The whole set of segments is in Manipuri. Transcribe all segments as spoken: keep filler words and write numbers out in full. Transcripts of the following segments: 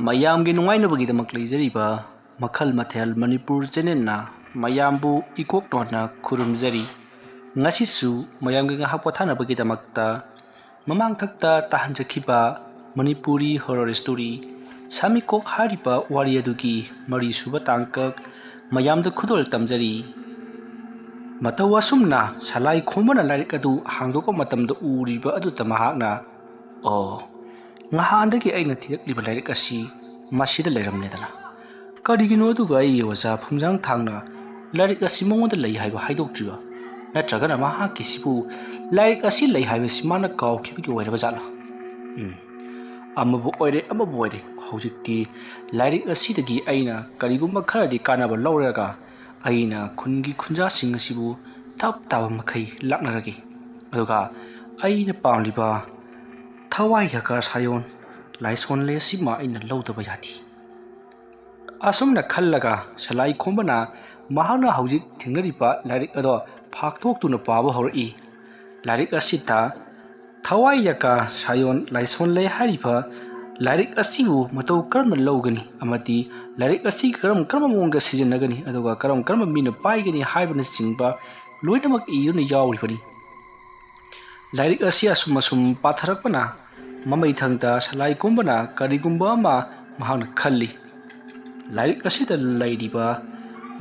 ꯃꯌꯥꯝꯒꯤ ꯅꯨꯡꯉꯥꯏꯅꯕꯒꯤꯗꯃꯛ ꯂꯩꯖꯔꯤꯕ ꯃꯈꯜ ꯃꯊꯦꯜ ꯃꯅꯤꯄꯨꯔ ꯆꯦꯅꯦꯜꯅ ꯃꯌꯥꯝꯕꯨ ꯏꯀꯣꯛ ꯅꯣꯟꯅ ꯈꯨꯔꯨꯝꯖꯔꯤ꯫ ꯉꯁꯤꯁꯨ ꯃꯌꯥꯝꯒꯤ ꯉꯥꯏꯍꯥꯛ ꯄꯣꯊꯥꯅꯕꯒꯤꯗꯃꯛꯇ ꯃꯃꯥꯡꯊꯛꯇ ꯇꯥꯍꯟꯖꯈꯤꯕ ꯃꯅꯤꯄꯨꯔꯤ ꯍꯣꯔꯔ ꯁ꯭ꯇꯣꯔꯤ ꯁꯥꯃꯤꯀꯣꯛ ꯍꯥꯏꯔꯤꯕ ꯋꯥꯔꯤ ꯑꯗꯨꯒꯤ ꯃꯔꯤꯁꯨꯕ ꯇꯥꯡꯀꯛ ꯃꯌꯥꯝꯗ ꯈꯨꯗꯣꯜ ꯇꯝꯖꯔꯤ꯫ ꯃꯇꯧ ꯑꯁꯨꯝꯅ ꯁꯂꯥꯏ ꯈꯣꯝꯕꯅ ꯂꯥꯏꯔꯤꯛ ꯑꯗꯨ ꯍꯥꯡꯗꯣꯛꯄ ꯃꯇꯝꯗ ꯎꯔꯤꯕ ꯑꯗꯨꯗ ꯃꯍꯥꯛꯅ, "ꯑꯣ, ꯉꯍꯥꯟꯗꯒꯤ ꯑꯩꯅ ꯊꯤꯔꯛꯂꯤꯕ ꯂꯥꯏꯔꯤꯛ ꯑꯁꯤ ꯃꯁꯤꯗ ꯂꯩꯔꯝꯂꯦꯗꯅ꯫ ꯀꯔꯤꯒꯤꯅꯣ ꯑꯗꯨꯒ ꯑꯩꯒꯤ ꯑꯣꯖꯥ ꯐꯨꯝꯖꯥꯡ ꯊꯥꯡꯅ ꯂꯥꯏꯔꯤꯛ ꯑꯁꯤ ꯃꯉꯣꯟꯗ ꯂꯩ ꯍꯥꯏꯕ ꯍꯥꯏꯗꯣꯛꯇ꯭ꯔꯤꯕ? ꯅꯠꯇ꯭ꯔꯒꯅ ꯃꯍꯥꯛꯀꯤꯁꯤꯕꯨ ꯂꯥꯏꯔꯤꯛ ꯑꯁꯤ ꯂꯩ ꯍꯥꯏꯕꯁꯤ ꯃꯥꯅ ꯀꯥꯎꯈꯤꯕꯒꯤ ꯑꯣꯏꯔꯕ ꯖꯥꯠꯂꯥ? ꯎꯝ, ꯑꯃꯕꯨ ꯑꯣꯏꯔꯦ, ꯑꯃꯕꯨ ꯑꯣꯏꯔꯦ, ꯍꯧꯖꯤꯛꯇꯤ ꯂꯥꯏꯔꯤꯛ ꯑꯁꯤꯗꯒꯤ ꯑꯩꯅ ꯀꯔꯤꯒꯨꯝꯕ ꯈꯔꯗꯤ ꯀꯥꯟꯅꯕ ꯂꯧꯔꯒ ꯑꯩꯅ ꯈꯨꯟꯒꯤ ꯈꯨꯟꯖꯥꯁꯤꯡ ꯑꯁꯤꯕꯨ ꯊꯞ ꯇꯥꯕ ꯃꯈꯩ ꯂꯥꯛꯅꯔꯒꯦ꯫ ꯑꯗꯨꯒ ꯑꯩꯅ ꯄꯥꯝꯂꯤꯕ ꯊꯋꯥꯏ ꯌꯥꯀꯥ ꯁꯥꯌꯣꯟ ꯂꯥꯏꯁꯣꯟꯂꯦ ꯑꯁꯤꯃ ꯑꯩꯅ ꯂꯧꯗꯕ ꯌꯥꯗꯦ"꯫ ꯑꯁꯨꯝꯅ ꯈꯜꯂꯒ ꯁꯂꯥꯏ ꯈꯣꯝꯕꯅ ꯃꯍꯥꯛꯅ ꯍꯧꯖꯤꯛ ꯊꯦꯡꯅꯔꯤꯕ ꯂꯥꯏꯔꯤꯛ ꯑꯗꯣ ꯐꯥꯛꯇꯣꯛꯇꯨꯅ ꯄꯥꯕ ꯍꯧꯔꯛꯏ꯫ ꯂꯥꯏꯔꯤꯛ ꯑꯁꯤꯗ ꯊꯋꯥꯏ ꯌꯥꯀꯥ ꯁꯥꯌꯣꯟ ꯂꯥꯏꯁꯣꯟꯂꯦ ꯍꯥꯏꯔꯤꯕ ꯂꯥꯏꯔꯤꯛ ꯑꯁꯤꯕꯨ ꯃꯇꯧ ꯀꯔꯝꯅ ꯂꯧꯒꯅꯤ ꯑꯃꯗꯤ ꯂꯥꯏꯔꯤꯛ ꯑꯁꯤ ꯀꯔꯝ ꯀꯔꯝꯕ ꯃꯑꯣꯡꯗ ꯁꯤꯖꯤꯟꯅꯒꯅꯤ, ꯑꯗꯨꯒ ꯀꯔꯝ ꯀꯔꯝꯕ ꯃꯤꯅ ꯄꯥꯏꯒꯅꯤ ꯍꯥꯏꯕꯅꯆꯤꯡꯕ ꯂꯣꯏꯅꯃꯛ ꯏꯗꯨꯅ ꯌꯥꯎꯔꯤꯕꯅꯤ꯫ ꯂꯥꯏꯔꯤꯛ ꯑꯁꯤ ꯑꯁꯨꯝ ꯑꯁꯨꯝ ꯄꯥꯊꯔꯛꯄꯅ ꯃꯃꯩꯊꯪꯗ ꯁꯂꯥꯏ ꯈꯣꯝꯕꯅ ꯀꯔꯤꯒꯨꯝꯕ ꯑꯃ ꯃꯍꯥꯛꯅ ꯈꯜꯂꯤ꯫ ꯂꯥꯏꯔꯤꯛ ꯑꯁꯤꯗ ꯂꯩꯔꯤꯕ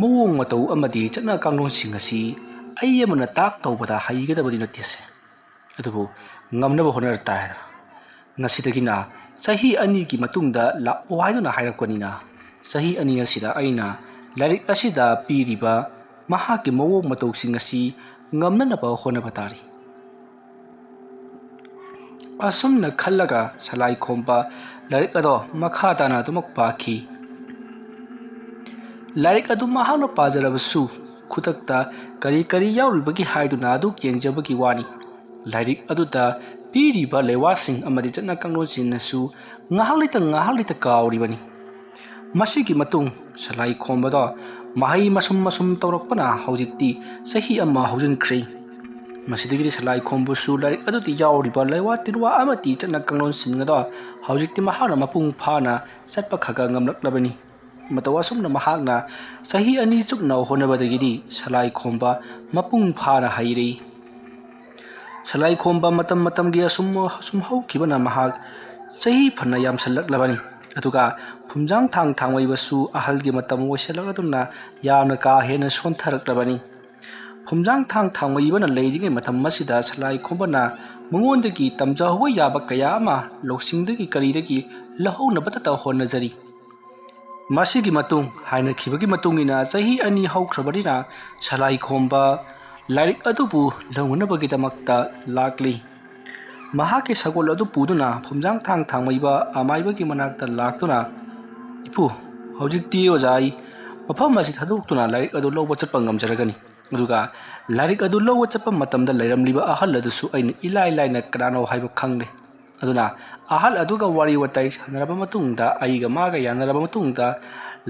ꯃꯑꯣꯡ ꯃꯇꯧ ꯑꯃꯗꯤ ꯆꯠꯅ ꯀꯥꯡꯂꯣꯟꯁꯤꯡ ꯑꯁꯤ ꯑꯩ ꯑꯃꯅ ꯇꯥꯛ ꯇꯧꯕꯗ ꯍꯩꯒꯗꯕꯗꯤ ꯅꯠꯇꯦꯁꯦ꯫ ꯑꯗꯨꯕꯨ ꯉꯝꯅꯕ ꯍꯣꯠꯅꯔ ꯇꯥꯏ꯫ ꯉꯁꯤꯗꯒꯤꯅ ꯆꯍꯤ ꯑꯅꯤꯒꯤ ꯃꯇꯨꯡꯗ ꯂꯥꯛꯑꯣ ꯍꯥꯏꯗꯨꯅ ꯍꯥꯏꯔꯛꯄꯅꯤꯅ, ꯆꯍꯤ ꯑꯅꯤ ꯑꯁꯤꯗ ꯑꯩꯅ ꯂꯥꯏꯔꯤꯛ ꯑꯁꯤꯗ ꯄꯤꯔꯤꯕ ꯃꯍꯥꯛꯀꯤ ꯃꯑꯣꯡ ꯃꯇꯧꯁꯤꯡ ꯑꯁꯤ ꯉꯝꯅꯅꯕ ꯍꯣꯠꯅꯕ ꯇꯥꯔꯤ꯫ ꯑꯁꯨꯝꯅ ꯈꯜꯂꯒ ꯁꯂꯥꯏ ꯈꯣꯝꯕ ꯂꯥꯏꯔꯤꯛ ꯑꯗꯣ ꯃꯈꯥ ꯇꯥꯅ ꯑꯗꯨꯃꯛ ꯄꯥꯈꯤ꯫ ꯂꯥꯏꯔꯤꯛ ꯑꯗꯨ ꯃꯍꯥꯛꯅ ꯄꯥꯖꯔꯕꯁꯨ ꯈꯨꯗꯛꯇ ꯀꯔꯤ ꯀꯔꯤ ꯌꯥꯎꯔꯤꯕꯒꯦ ꯍꯥꯏꯗꯨꯅ ꯑꯗꯨꯛ ꯌꯦꯡꯖꯕꯒꯤ ꯋꯥꯅꯤ꯫ ꯂꯥꯏꯔꯤꯛ ꯑꯗꯨꯗ ꯄꯤꯔꯤꯕ ꯂꯩꯋꯥꯁꯤꯡ ꯑꯃꯗꯤ ꯆꯠꯅ ꯀꯥꯡꯂꯣꯟꯁꯤꯡꯅꯁꯨ ꯉꯥꯏꯍꯥꯛ ꯂꯩꯇ ꯉꯥꯏꯍꯥꯛ ꯂꯩꯇ ꯀꯥꯎꯔꯤꯕꯅꯤ꯫ ꯃꯁꯤꯒꯤ ꯃꯇꯨꯡ ꯁꯂꯥꯏ ꯈꯣꯝꯕꯗꯣ ꯃꯍꯩ ꯃꯁꯨꯝ ꯃꯁꯨꯝ ꯇꯧꯔꯛꯄꯅ ꯍꯧꯖꯤꯛꯇꯤ ꯆꯍꯤ ꯑꯃ ꯍꯧꯖꯤꯟꯈ꯭ꯔꯦ꯫ ꯃꯁꯤꯗꯒꯤꯗꯤ ꯁꯂꯥꯏ ꯈꯣꯝꯕꯁꯨ ꯂꯥꯏꯔꯤꯛ ꯑꯗꯨꯗ ꯌꯥꯎꯔꯤꯕ ꯂꯩꯋꯥ ꯇꯤꯟꯋꯥ ꯑꯃꯗꯤ ꯆꯠꯅ ꯀꯥꯡꯂꯣꯟꯁꯤꯡ ꯑꯗꯣ ꯍꯧꯖꯤꯛꯇꯤ ꯃꯍꯥꯛꯅ ꯃꯄꯨꯡ ꯐꯥꯅ ꯆꯠꯄ ꯈꯔ ꯈꯔ ꯉꯝꯂꯛꯂꯕꯅꯤ꯫ ꯃꯇꯧ ꯑꯁꯨꯝꯅ ꯃꯍꯥꯛꯅ ꯆꯍꯤ ꯑꯅꯤ ꯆꯨꯞꯅ ꯍꯣꯠꯅꯕꯗꯒꯤꯗꯤ ꯁꯂꯥꯏ ꯈꯣꯝꯕ ꯃꯄꯨꯡ ꯐꯥꯅ ꯍꯩꯔꯦ꯫ ꯁꯂꯥꯏ ꯈꯣꯝꯕ ꯃꯇꯝ ꯃꯇꯝꯒꯤ ꯑꯁꯨꯝ ꯑꯁꯨꯝ ꯍꯧꯈꯤꯕꯅ ꯃꯍꯥꯛ ꯆꯍꯤ ꯐꯅ ꯌꯥꯝꯁꯜꯂꯛꯂꯕꯅꯤ꯫ ꯑꯗꯨꯒ ꯐꯨꯝꯖꯥꯡ ꯊꯥꯡ ꯊꯥꯡꯃꯩꯕꯁꯨ ꯑꯍꯜꯒꯤ ꯃꯇꯝ ꯑꯣꯏꯁꯜꯂꯛꯂꯗꯨꯅ ꯌꯥꯝꯅ ꯀꯥ ꯍꯦꯟꯅ ꯁꯣꯟꯊꯔꯛꯂꯕꯅꯤ꯫ ꯐꯨꯝꯖꯥꯡ ꯊꯥꯡ ꯊꯥꯡꯃꯩꯕꯅ ꯂꯩꯔꯤꯉꯩ ꯃꯇꯝ ꯑꯁꯤꯗ ꯁꯂꯥꯏ ꯈꯣꯝꯕꯅ ꯃꯉꯣꯟꯗꯒꯤ ꯇꯝꯖꯍꯧꯕ ꯌꯥꯕ ꯀꯌꯥ ꯑꯃ ꯂꯧꯁꯤꯡꯗꯒꯤ ꯀꯔꯤꯗꯒꯤ ꯂꯧꯍꯧꯅꯕꯇ ꯍꯣꯠꯅꯖꯔꯤ꯫ ꯃꯁꯤꯒꯤ ꯃꯇꯨꯡ ꯍꯥꯏꯅꯈꯤꯕꯒꯤ ꯃꯇꯨꯡ ꯏꯟꯅ ꯆꯍꯤ ꯑꯅꯤ ꯍꯧꯈ꯭ꯔꯕꯅꯤꯅ ꯁꯂꯥꯏ ꯈꯣꯝꯕ ꯂꯥꯏꯔꯤꯛ ꯑꯗꯨꯕꯨ ꯂꯧꯅꯅꯕꯒꯤꯗꯃꯛꯇ ꯂꯥꯛꯂꯤ꯫ ꯃꯍꯥꯛꯀꯤ ꯁꯒꯣꯜ ꯑꯗꯨ ꯄꯨꯗꯨꯅ ꯐꯨꯝꯖꯥꯡ ꯊꯥꯡ ꯊꯥꯡꯃꯩꯕ ꯑꯃꯥꯏꯕꯒꯤ ꯃꯅꯥꯛꯇ ꯂꯥꯛꯇꯨꯅ, "ꯏꯄꯨ, ꯍꯧꯖꯤꯛꯇꯤ ꯑꯣꯖꯥ ꯑꯩ ꯃꯐꯝ ꯑꯁꯤ ꯊꯥꯗꯣꯛꯇꯨꯅ ꯂꯥꯏꯔꯤꯛ ꯑꯗꯨ ꯂꯧꯕ ꯆꯠꯄ ꯉꯝꯖꯔꯒꯅꯤ꯫ ꯑꯗꯨꯒ ꯂꯥꯏꯔꯤꯛ ꯑꯗꯨ ꯂꯧꯕ ꯆꯠꯄ ꯃꯇꯝꯗ ꯂꯩꯔꯝꯂꯤꯕ ꯑꯍꯜ ꯑꯗꯨꯁꯨ ꯑꯩꯅ ꯏꯂꯥꯏ ꯂꯥꯏꯅ ꯀꯅꯥꯅꯣ ꯍꯥꯏꯕ ꯈꯪꯂꯦ꯫ ꯑꯗꯨꯅ ꯑꯍꯜ ꯑꯗꯨꯒ ꯋꯥꯔꯤ ꯋꯥꯇꯥꯏ ꯁꯥꯟꯅꯔꯕ ꯃꯇꯨꯡꯗ, ꯑꯩꯒ ꯃꯥꯒ ꯌꯥꯅꯔꯕ ꯃꯇꯨꯡꯗ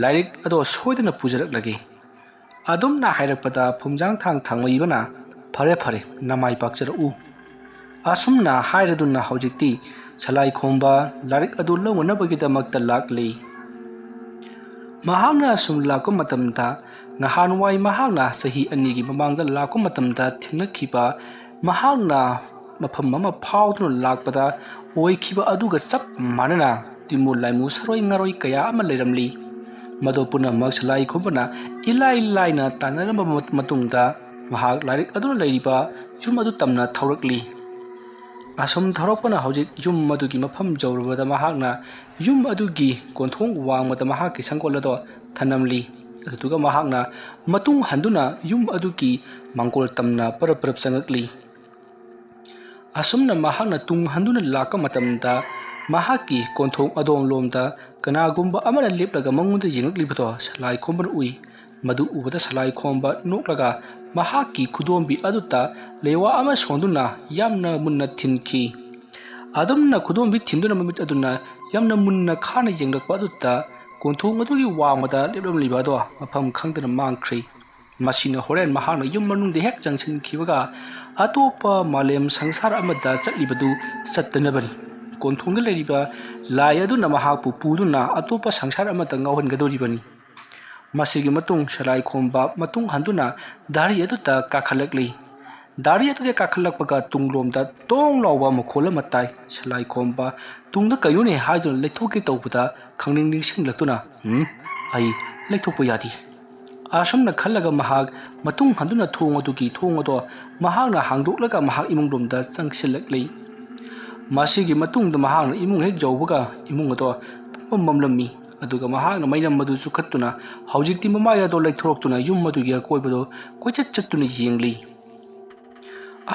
ꯂꯥꯏꯔꯤꯛ ꯑꯗꯣ ꯁꯣꯏꯗꯅ ꯄꯨꯖꯔꯛꯂꯒꯦ"꯫ ꯑꯗꯨꯝꯅ ꯍꯥꯏꯔꯛꯄꯗ ꯐꯨꯝꯖꯥꯡ ꯊꯥꯡ ꯊꯥꯡꯃꯩꯕꯅ, "ꯐꯔꯦ ꯐꯔꯦ, ꯅꯃꯥꯏ ꯄꯥꯛꯆꯔꯛꯎ"꯫ ꯑꯁꯨꯝꯅ ꯍꯥꯏꯔꯗꯨꯅ ꯍꯧꯖꯤꯛꯇꯤ ꯁꯂꯥꯏ ꯈꯣꯝꯕ ꯂꯥꯏꯔꯤꯛ ꯑꯗꯨ ꯂꯧꯅꯅꯕꯒꯤꯗꯃꯛꯇ ꯂꯥꯛꯂꯤ꯫ ꯃꯍꯥꯛꯅ ꯑꯁꯨꯝ ꯂꯥꯛꯄ ꯃꯇꯝꯗ, ꯅꯍꯥꯟꯋꯥꯏ ꯃꯍꯥꯛꯅ ꯆꯍꯤ ꯑꯅꯤꯒꯤ ꯃꯃꯥꯡꯗ ꯂꯥꯛꯄ ꯃꯇꯝꯗ ꯊꯦꯡꯅꯈꯤꯕ, ꯃꯍꯥꯛꯅ ꯃꯐꯝ ꯑꯃ ꯐꯥꯎꯗꯨꯅ ꯂꯥꯛꯄꯗ ꯑꯣꯏꯈꯤꯕ ꯑꯗꯨꯒ ꯆꯞ ꯃꯥꯟꯅꯅ ꯇꯤꯃꯨ ꯂꯥꯏꯃꯨ ꯁꯔꯣꯏ ꯉꯥꯔꯣꯏ ꯀꯌꯥ ꯑꯃ ꯂꯩꯔꯝꯂꯤ꯫ ꯃꯗꯨ ꯄꯨꯝꯅꯃꯛ ꯁꯂꯥꯏ ꯈꯣꯝꯕꯅ ꯏꯂꯥꯏ ꯂꯥꯏꯅ ꯇꯥꯟꯅꯔꯝꯕ ꯃꯇꯨꯡꯗ ꯃꯍꯥꯛ ꯂꯥꯏꯔꯤꯛ ꯑꯗꯨꯅ ꯂꯩꯔꯤꯕ ꯌꯨꯝ ꯑꯗꯨ ꯇꯝꯅ ꯊꯧꯔꯛꯂꯤ꯫ ꯑꯁꯨꯝ ꯊꯧꯔꯛꯄꯅ ꯍꯧꯖꯤꯛ ꯌꯨꯝ ꯑꯗꯨꯒꯤ ꯃꯐꯝ ꯌꯧꯔꯕꯗ ꯃꯍꯥꯛꯅ ꯌꯨꯝ ꯑꯗꯨꯒꯤ ꯀꯣꯟꯊꯣꯡ ꯋꯥꯡꯃꯗ ꯃꯍꯥꯛꯀꯤ ꯁꯪꯒꯣꯜ ꯑꯗꯣ ꯊꯅꯝꯂꯤ꯫ ꯑꯗꯨꯗꯨꯒ ꯃꯍꯥꯛꯅ ꯃꯇꯨꯡ ꯍꯟꯗꯨꯅ ꯌꯨꯝ ꯑꯗꯨꯒꯤ ꯃꯥꯡꯒꯣꯜ ꯇꯝꯅ ꯄꯔꯞ ꯄꯔꯞ ꯆꯪꯉꯛꯂꯤ꯫ ꯑꯁꯨꯝꯅ ꯃꯍꯥꯛꯅ ꯇꯨꯡ ꯍꯟꯗꯨꯅ ꯂꯥꯛꯄ ꯃꯇꯝꯗ ꯃꯍꯥꯛꯀꯤ ꯀꯣꯟꯊꯣꯡ ꯑꯗꯣꯝꯂꯣꯝꯗ ꯀꯅꯥꯒꯨꯝꯕ ꯑꯃꯅ ꯂꯦꯞꯂꯒ ꯃꯉꯣꯟꯗ ꯌꯦꯡꯂꯛꯂꯤꯕꯗꯣ ꯁꯂꯥꯏ ꯈꯣꯝꯕꯅ ꯎꯏ꯫ ꯃꯗꯨ ꯎꯕꯗ ꯁꯂꯥꯏ ꯈꯣꯝꯕ ꯅꯣꯛꯂꯒ ꯃꯍꯥꯛꯀꯤ ꯈꯨꯗꯣꯝꯕꯤ ꯑꯗꯨꯗ ꯂꯩꯋꯥ ꯑꯃ ꯁꯣꯟꯗꯨꯅ ꯌꯥꯝꯅ ꯃꯨꯟꯅ ꯊꯤꯟꯈꯤ꯫ ꯑꯗꯨꯝꯅ ꯈꯨꯗꯣꯝꯕꯤ ꯊꯤꯟꯗꯨꯅ ꯃꯃꯤꯠ ꯑꯗꯨꯅ ꯌꯥꯝꯅ ꯃꯨꯟꯅ ꯈꯥꯅ ꯌꯦꯡꯂꯛꯄ ꯑꯗꯨꯗ ꯀꯣꯟꯊꯣꯡ ꯑꯗꯨꯒꯤ ꯋꯥꯡꯃꯗ ꯂꯦꯞꯂꯝꯂꯤꯕ ꯑꯗꯣ ꯃꯐꯝ ꯈꯪꯗꯅ ꯃꯥꯡꯈ꯭ꯔꯦ꯫ ꯃꯁꯤꯅ ꯍꯣꯔꯦꯟ ꯃꯍꯥꯛꯅ ꯌꯨꯝ ꯃꯅꯨꯡꯗ ꯍꯦꯛ ꯆꯪꯁꯤꯟꯈꯤꯕꯒ ꯑꯇꯣꯞꯄ ꯃꯥꯂꯦꯝ ꯁꯪꯁꯥꯔ ꯑꯃꯗ ꯆꯠꯂꯤꯕꯗꯨ ꯆꯠꯇꯅꯕꯅꯤ꯫ ꯀꯣꯟꯊꯣꯡꯗ ꯂꯩꯔꯤꯕ ꯂꯥꯏ ꯑꯗꯨꯅ ꯃꯍꯥꯛꯄꯨ ꯄꯨꯗꯨꯅ ꯑꯇꯣꯞꯄ ꯁꯪꯁꯥꯔ ꯑꯃꯗ ꯉꯥꯎꯍꯟꯒꯗꯧꯔꯤꯕꯅꯤ꯫ ꯃꯁꯤꯒꯤ ꯃꯇꯨꯡ ꯁꯂꯥꯏ ꯈꯣꯝꯕ ꯃꯇꯨꯡ ꯍꯟꯗꯨꯅ ꯗꯥꯔꯤ ꯑꯗꯨꯗ ꯀꯥꯈꯠꯂꯛꯂꯤ꯫ ꯗꯥꯔꯤ ꯑꯗꯨꯗ ꯀꯥꯈꯠꯂꯛꯄꯒ ꯇꯨꯡꯂꯣꯝꯗ ꯇꯣꯡ ꯂꯥꯎꯕ ꯃꯈꯣꯜ ꯑꯃ ꯇꯥꯏ꯫ ꯁꯂꯥꯏ ꯈꯣꯝꯕ ꯇꯨꯡꯗ ꯀꯩꯅꯣꯅꯦ ꯍꯥꯏꯗꯨꯅ ꯂꯩꯊꯣꯛꯀꯦ ꯇꯧꯕꯗ ꯈꯪꯅꯤꯡ ꯅꯤꯡꯁꯤꯡꯂꯛꯇꯨꯅ, "ꯎꯝ, ꯑꯩ ꯂꯩꯊꯣꯛꯄ ꯌꯥꯗꯦ"꯫ ꯑꯁꯨꯝꯅ ꯈꯜꯂꯒ ꯃꯍꯥꯛ ꯃꯇꯨꯡ ꯍꯟꯗꯨꯅ ꯊꯣꯡ ꯑꯗꯨꯒꯤ ꯊꯣꯡ ꯑꯗꯣ ꯃꯍꯥꯛꯅ ꯍꯥꯡꯗꯣꯛꯂꯒ ꯃꯍꯥꯛ ꯏꯃꯨꯡ ꯂꯣꯝꯗ ꯆꯪꯁꯤꯜꯂꯛꯂꯤ꯫ ꯃꯁꯤꯒꯤ ꯃꯇꯨꯡꯗ ꯃꯍꯥꯛꯅ ꯏꯃꯨꯡ ꯍꯦꯛ ꯌꯧꯕꯒ ꯏꯃꯨꯡ ꯑꯗꯣ ꯄꯨꯝꯃꯝ ꯃꯝꯂꯝꯃꯤ꯫ ꯑꯗꯨꯒ ꯃꯍꯥꯛꯅ ꯃꯩꯅꯝ ꯑꯗꯨ ꯆꯨꯈꯠꯇꯨꯅ ꯍꯧꯖꯤꯛꯇꯤ ꯃꯃꯥꯏ ꯑꯗꯣ ꯂꯩꯊꯣꯔꯛꯇꯨꯅ ꯌꯨꯝ ꯑꯗꯨꯒꯤ ꯑꯀꯣꯏꯕꯗꯣ ꯀꯣꯏꯆꯠ ꯆꯠꯇꯨꯅ ꯌꯦꯡꯂꯤ꯫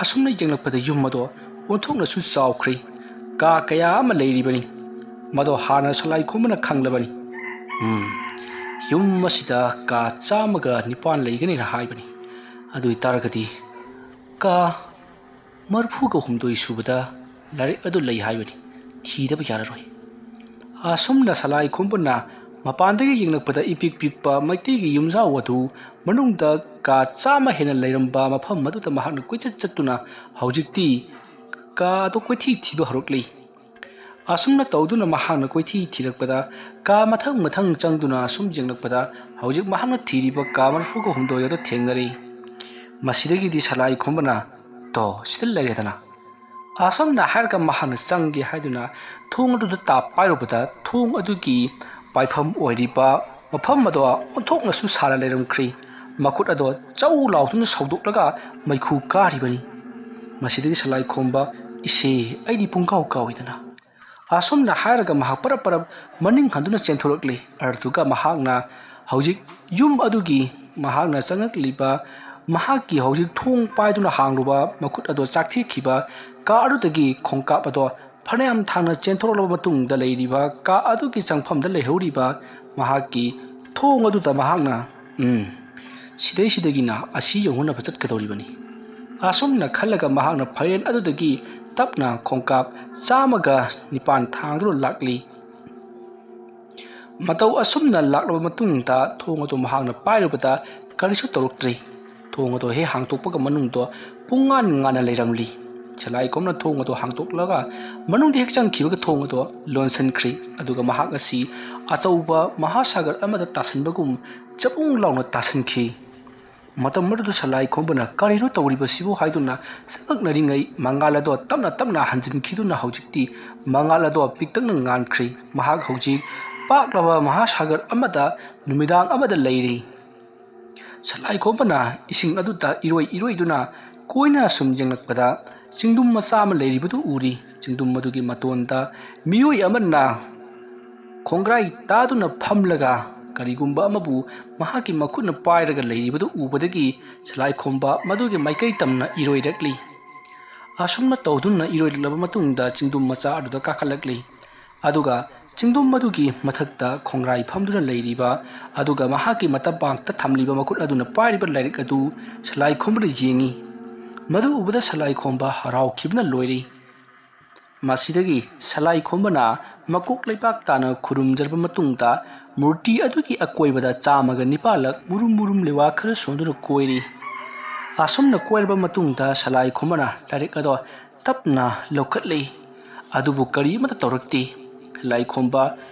ꯑꯁꯨꯝꯅ ꯌꯦꯡꯂꯛꯄꯗ ꯌꯨꯝ ꯑꯗꯣ ꯑꯣꯟꯊꯣꯛꯅꯁꯨ ꯆꯥꯎꯈ꯭ꯔꯦ꯫ ꯀꯥ ꯀꯌꯥ ꯑꯃ ꯂꯩꯔꯤꯕꯅꯤ꯫ ꯃꯗꯣ ꯍꯥꯟꯅ ꯁꯂꯥꯏ ꯈꯣꯝꯕꯅ ꯈꯪꯂꯕꯅꯤ꯫ "ꯎꯝ, ꯌꯨꯝ ꯑꯁꯤꯗ ꯀꯥ ꯆꯥꯝꯃꯒ ꯅꯤꯄꯥꯟ ꯂꯩꯒꯅꯤꯅ ꯍꯥꯏꯕꯅꯤ꯫ ꯑꯗꯨ ꯑꯣꯏꯇꯥꯔꯒꯗꯤ ꯀꯥ ꯃꯔꯤꯐꯨꯒ ꯍꯨꯝꯗꯣꯏ ꯁꯨꯕꯗ ꯂꯥꯏꯔꯤꯛ ꯑꯗꯨ ꯂꯩ ꯍꯥꯏꯕꯅꯤ꯫ ꯊꯤꯗꯕ ꯌꯥꯔꯔꯣꯏ"꯫ ꯑꯁꯨꯝꯅ ꯁꯂꯥꯏ ꯈꯣꯝꯕꯅ ꯃꯄꯥꯟꯗꯒꯤ ꯌꯦꯡꯂꯛꯄꯗ ꯏꯄꯤꯛ ꯄꯤꯛꯄ ꯃꯩꯇꯩꯒꯤ ꯌꯨꯝꯖꯥꯎ ꯑꯗꯨ ꯃꯅꯨꯡꯗ ꯀꯥ ꯆꯥꯝꯃ ꯍꯦꯟꯅ ꯂꯩꯔꯝꯕ ꯃꯐꯝ ꯑꯗꯨꯗ ꯃꯍꯥꯛꯅ ꯀꯣꯏꯆꯠ ꯆꯠꯇꯨꯅ ꯍꯧꯖꯤꯛꯇꯤ ꯀꯥ ꯑꯗꯨ ꯀꯣꯏꯊꯤ ꯊꯤꯕ ꯍꯧꯔꯛꯂꯤ꯫ ꯑꯁꯨꯝꯅ ꯇꯧꯗꯨꯅ ꯃꯍꯥꯛꯅ ꯀꯣꯏꯊꯤ ꯊꯤꯔꯛꯄꯗ ꯀꯥ ꯃꯊꯪ ꯃꯊꯪ ꯆꯪꯗꯨꯅ ꯑꯁꯨꯝ ꯌꯦꯡꯂꯛꯄꯗ ꯍꯧꯖꯤꯛ ꯃꯍꯥꯛꯅ ꯊꯤꯔꯤꯕ ꯀꯥ ꯃꯔꯤꯐꯨꯒ ꯍꯨꯝꯗꯣꯏ ꯑꯗꯨ ꯊꯦꯡꯅꯔꯤ꯫ ꯃꯁꯤꯗꯒꯤꯗꯤ ꯁꯂꯥꯏ ꯈꯣꯝꯕꯅ, "ꯇꯣ, ꯁꯤꯗ ꯂꯩꯔꯦꯗꯅ"꯫ ꯑꯁꯨꯝꯅ ꯍꯥꯏꯔꯒ ꯃꯍꯥꯛꯅ ꯆꯪꯒꯦ ꯍꯥꯏꯗꯨꯅ ꯊꯣꯡ ꯑꯗꯨꯗ ꯇꯥꯞ ꯄꯥꯏꯔꯨꯕꯗ ꯊꯣꯡ ꯑꯗꯨꯒꯤ ꯄꯥꯏꯐꯝ ꯑꯣꯏꯔꯤꯕ ꯃꯐꯝ ꯑꯗꯣ ꯑꯣꯟꯊꯣꯛꯅꯁꯨ ꯁꯥꯅ ꯂꯩꯔꯝꯈ꯭ꯔꯤ꯫ ꯃꯈꯨꯠ ꯑꯗꯣ ꯆꯧ ꯂꯥꯎꯗꯨꯅ ꯁꯧꯗꯣꯛꯂꯒ ꯃꯩꯈꯨ ꯀꯥꯔꯤꯕꯅꯤ꯫ ꯃꯁꯤꯗꯒꯤ ꯁꯂꯥꯏ ꯈꯣꯝꯕ, "ꯏꯁꯦ, ꯑꯩꯗꯤ ꯄꯨꯡꯀꯥꯎ ꯀꯥꯎꯏꯗꯅ"꯫ ꯑꯁꯨꯝꯅ ꯍꯥꯏꯔꯒ ꯃꯍꯥꯛ ꯄꯔꯞ ꯄꯔꯞ ꯃꯅꯤꯡ ꯍꯟꯗꯨꯅ ꯆꯦꯟꯊꯣꯔꯛꯂꯤ꯫ ꯑꯗꯨꯒ ꯃꯍꯥꯛꯅ ꯍꯧꯖꯤꯛ ꯌꯨꯝ ꯑꯗꯨꯒꯤ ꯃꯍꯥꯛꯅ ꯆꯪꯉꯛꯂꯤꯕ ꯃꯍꯥꯛꯀꯤ ꯍꯧꯖꯤꯛ ꯊꯣꯡ ꯄꯥꯏꯗꯨꯅ ꯍꯥꯡꯂꯨꯕ ꯃꯈꯨꯠ ꯑꯗꯣ ꯆꯥꯛꯊꯦꯛꯈꯤꯕ ꯀꯥ ꯑꯗꯨꯗꯒꯤ ꯈꯣꯡꯀꯥꯞ ꯑꯗꯣ ꯐꯅꯌꯥꯝ ꯊꯥꯡꯅ ꯆꯦꯟꯊꯣꯔꯛꯂꯕ ꯃꯇꯨꯡꯗ ꯂꯩꯔꯤꯕ ꯀꯥ ꯑꯗꯨꯒꯤ ꯆꯪꯐꯝꯗ ꯂꯩꯍꯧꯔꯤꯕ ꯃꯍꯥꯛꯀꯤ ꯊꯣꯡ ꯑꯗꯨꯗ ꯃꯍꯥꯛꯅ, "ꯎꯝ, ꯁꯤꯗꯩꯁꯤꯗꯒꯤꯅ ꯑꯁꯤ ꯌꯧꯅꯅꯕ ꯆꯠꯀꯗꯧꯔꯤꯕꯅꯤ"꯫ ꯑꯁꯨꯝꯅ ꯈꯜꯂꯒ ꯃꯍꯥꯛꯅ ꯐꯥꯏꯔꯦꯟ ꯑꯗꯨꯗꯒꯤ ꯇꯞꯅ ꯈꯣꯡꯀꯥꯞ ꯆꯥꯝꯃꯒ ꯅꯤꯄꯥꯟ ꯊꯥꯡꯗꯨꯅ ꯂꯥꯛꯂꯤ꯫ ꯃꯇꯧ ꯑꯁꯨꯝꯅ ꯂꯥꯛꯂꯕ ꯃꯇꯨꯡꯗ ꯊꯣꯡ ꯑꯗꯨ ꯃꯍꯥꯛꯅ ꯄꯥꯏꯔꯨꯕꯗ ꯀꯔꯤꯁꯨ ꯇꯧꯔꯛꯇ꯭ꯔꯤ꯫ ꯊꯣꯡ ꯑꯗꯣ ꯍꯦꯛ ꯍꯥꯡꯇꯣꯛꯄꯒ ꯃꯅꯨꯡꯗꯣ ꯄꯨꯡꯉꯥꯟ ꯉꯥꯟꯅ ꯂꯩꯔꯝꯂꯤ꯫ ꯁꯂꯥꯏ ꯈꯣꯝꯕꯅ ꯊꯣꯡ ꯑꯗꯣ ꯍꯥꯡꯇꯣꯛꯂꯒ ꯃꯅꯨꯡꯗ ꯍꯦꯛ ꯆꯪꯈꯤꯕꯒ ꯊꯣꯡ ꯑꯗꯣ ꯂꯣꯟꯁꯤꯟꯈ꯭ꯔꯤ꯫ ꯑꯗꯨꯒ ꯃꯍꯥꯛ ꯑꯁꯤ ꯑꯆꯧꯕ ꯃꯍꯥꯁꯥꯒꯔ ꯑꯃꯗ ꯇꯥꯁꯤꯟꯕꯒꯨꯝ ꯆꯄꯨꯡ ꯂꯥꯎꯅ ꯇꯥꯁꯤꯟꯈꯤ꯫ ꯃꯇꯝ ꯑꯗꯨꯗ ꯁꯂꯥꯏ ꯈꯣꯝꯕꯅ "ꯀꯔꯤꯅꯣ ꯇꯧꯔꯤꯕꯁꯤꯕꯨ?" ꯍꯥꯏꯗꯨꯅ ꯁꯛꯅꯔꯤꯉꯩ ꯃꯉꯥꯜ ꯑꯗꯣ ꯇꯞꯅ ꯇꯞꯅ ꯍꯟꯖꯤꯟꯈꯤꯗꯨꯅ ꯍꯧꯖꯤꯛꯇꯤ ꯃꯉꯥꯜ ꯑꯗꯣ ꯄꯤꯛꯇꯛꯅ ꯉꯥꯟꯈ꯭ꯔꯤ꯫ ꯃꯍꯥꯛ ꯍꯧꯖꯤꯛ ꯄꯥꯛꯂꯕ ꯃꯍꯥꯁꯥꯒꯔ ꯑꯃꯗ ꯅꯨꯃꯤꯗꯥꯡ ꯑꯃꯗ ꯂꯩꯔꯤ꯫ ꯁꯂꯥꯏ ꯈꯣꯝꯕꯅ ꯏꯁꯤꯡ ꯑꯗꯨꯗ ꯏꯔꯣꯏ ꯏꯔꯣꯏꯗꯨꯅ ꯀꯣꯏꯅ ꯁꯨꯝ ꯌꯦꯡꯂꯛꯄꯗ ꯆꯤꯡꯗꯨꯝ ꯃꯆꯥ ꯑꯃ ꯂꯩꯔꯤꯕꯗꯨ ꯎꯔꯤ꯫ ꯆꯤꯡꯗꯨꯝ ꯑꯗꯨꯒꯤ ꯃꯇꯣꯟꯗ ꯃꯤꯑꯣꯏ ꯑꯃꯅ ꯈꯣꯡꯒ꯭ꯔꯥꯏ ꯇꯥꯗꯨꯅ ꯐꯝꯂꯒ ꯀꯔꯤꯒꯨꯝꯕ ꯑꯃꯕꯨ ꯃꯍꯥꯛꯀꯤ ꯃꯈꯨꯠꯅ ꯄꯥꯏꯔꯒ ꯂꯩꯔꯤꯕꯗꯨ ꯎꯕꯗꯒꯤ ꯁꯂꯥꯏ ꯈꯣꯝꯕ ꯃꯗꯨꯒꯤ ꯃꯥꯏꯀꯩ ꯇꯝꯅ ꯏꯔꯣꯏꯔꯛꯂꯤ꯫ ꯑꯁꯨꯝꯅ ꯇꯧꯗꯨꯅ ꯏꯔꯣꯏꯔꯛꯂꯕ ꯃꯇꯨꯡꯗ ꯆꯤꯡꯗꯨꯝ ꯃꯆꯥ ꯑꯗꯨꯗ ꯀꯥꯈꯠꯂꯛꯂꯤ꯫ ꯑꯗꯨꯒ ꯆꯤꯡꯗꯨꯝ ꯑꯗꯨꯒꯤ ꯃꯊꯛꯇ ꯈꯣꯡꯒ꯭ꯔꯥꯏ ꯐꯝꯗꯨꯅ ꯂꯩꯔꯤꯕ ꯑꯗꯨꯒ ꯃꯍꯥꯛꯀꯤ ꯃꯇꯝꯄꯥꯛꯇ ꯊꯝꯂꯤꯕ ꯃꯈꯨꯠ ꯑꯗꯨꯅ ꯄꯥꯏꯔꯤꯕ ꯂꯥꯏꯔꯤꯛ ꯑꯗꯨ ꯁꯂꯥꯏ ꯈꯣꯝꯕꯅ ꯌꯦꯡꯉꯤ꯫ ꯃꯗꯨ ꯎꯕꯗ ꯁꯂꯥꯏ ꯈꯣꯝꯕ ꯍꯔꯥꯎꯈꯤꯕꯅ ꯂꯣꯏꯔꯤ꯫ ꯃꯁꯤꯗꯒꯤ ꯁꯂꯥꯏ ꯈꯣꯝꯕꯅ ꯃꯀꯣꯛ ꯂꯩꯕꯥꯛ ꯇꯥꯅ ꯈꯨꯔꯨꯝꯖꯔꯕ ꯃꯇꯨꯡꯗ ꯃꯨꯔꯇꯤ ꯑꯗꯨꯒꯤ ꯑꯀꯣꯏꯕꯗ ꯆꯥꯝꯃꯒ ꯅꯤꯄꯥꯜꯂꯛ ꯃꯨꯔꯨꯝ ꯃꯨꯔꯨꯝ ꯂꯩꯋꯥ ꯈꯔ ꯁꯣꯟꯗꯨꯅ ꯀꯣꯏꯔꯤ꯫ ꯑꯁꯨꯝꯅ ꯀꯣꯏꯔꯕ ꯃꯇꯨꯡꯗ ꯁꯂꯥꯏ ꯈꯣꯝꯕꯅ ꯂꯥꯏꯔꯤꯛ ꯑꯗꯣ ꯇꯞꯅ ꯂꯧꯈꯠꯂꯤ꯫ ꯑꯗꯨꯕꯨ ꯀꯔꯤ ꯑꯃꯠꯇ ꯇꯧꯔꯛꯇꯦ꯫ ꯁꯂꯥꯏ ꯈꯣꯝꯕ,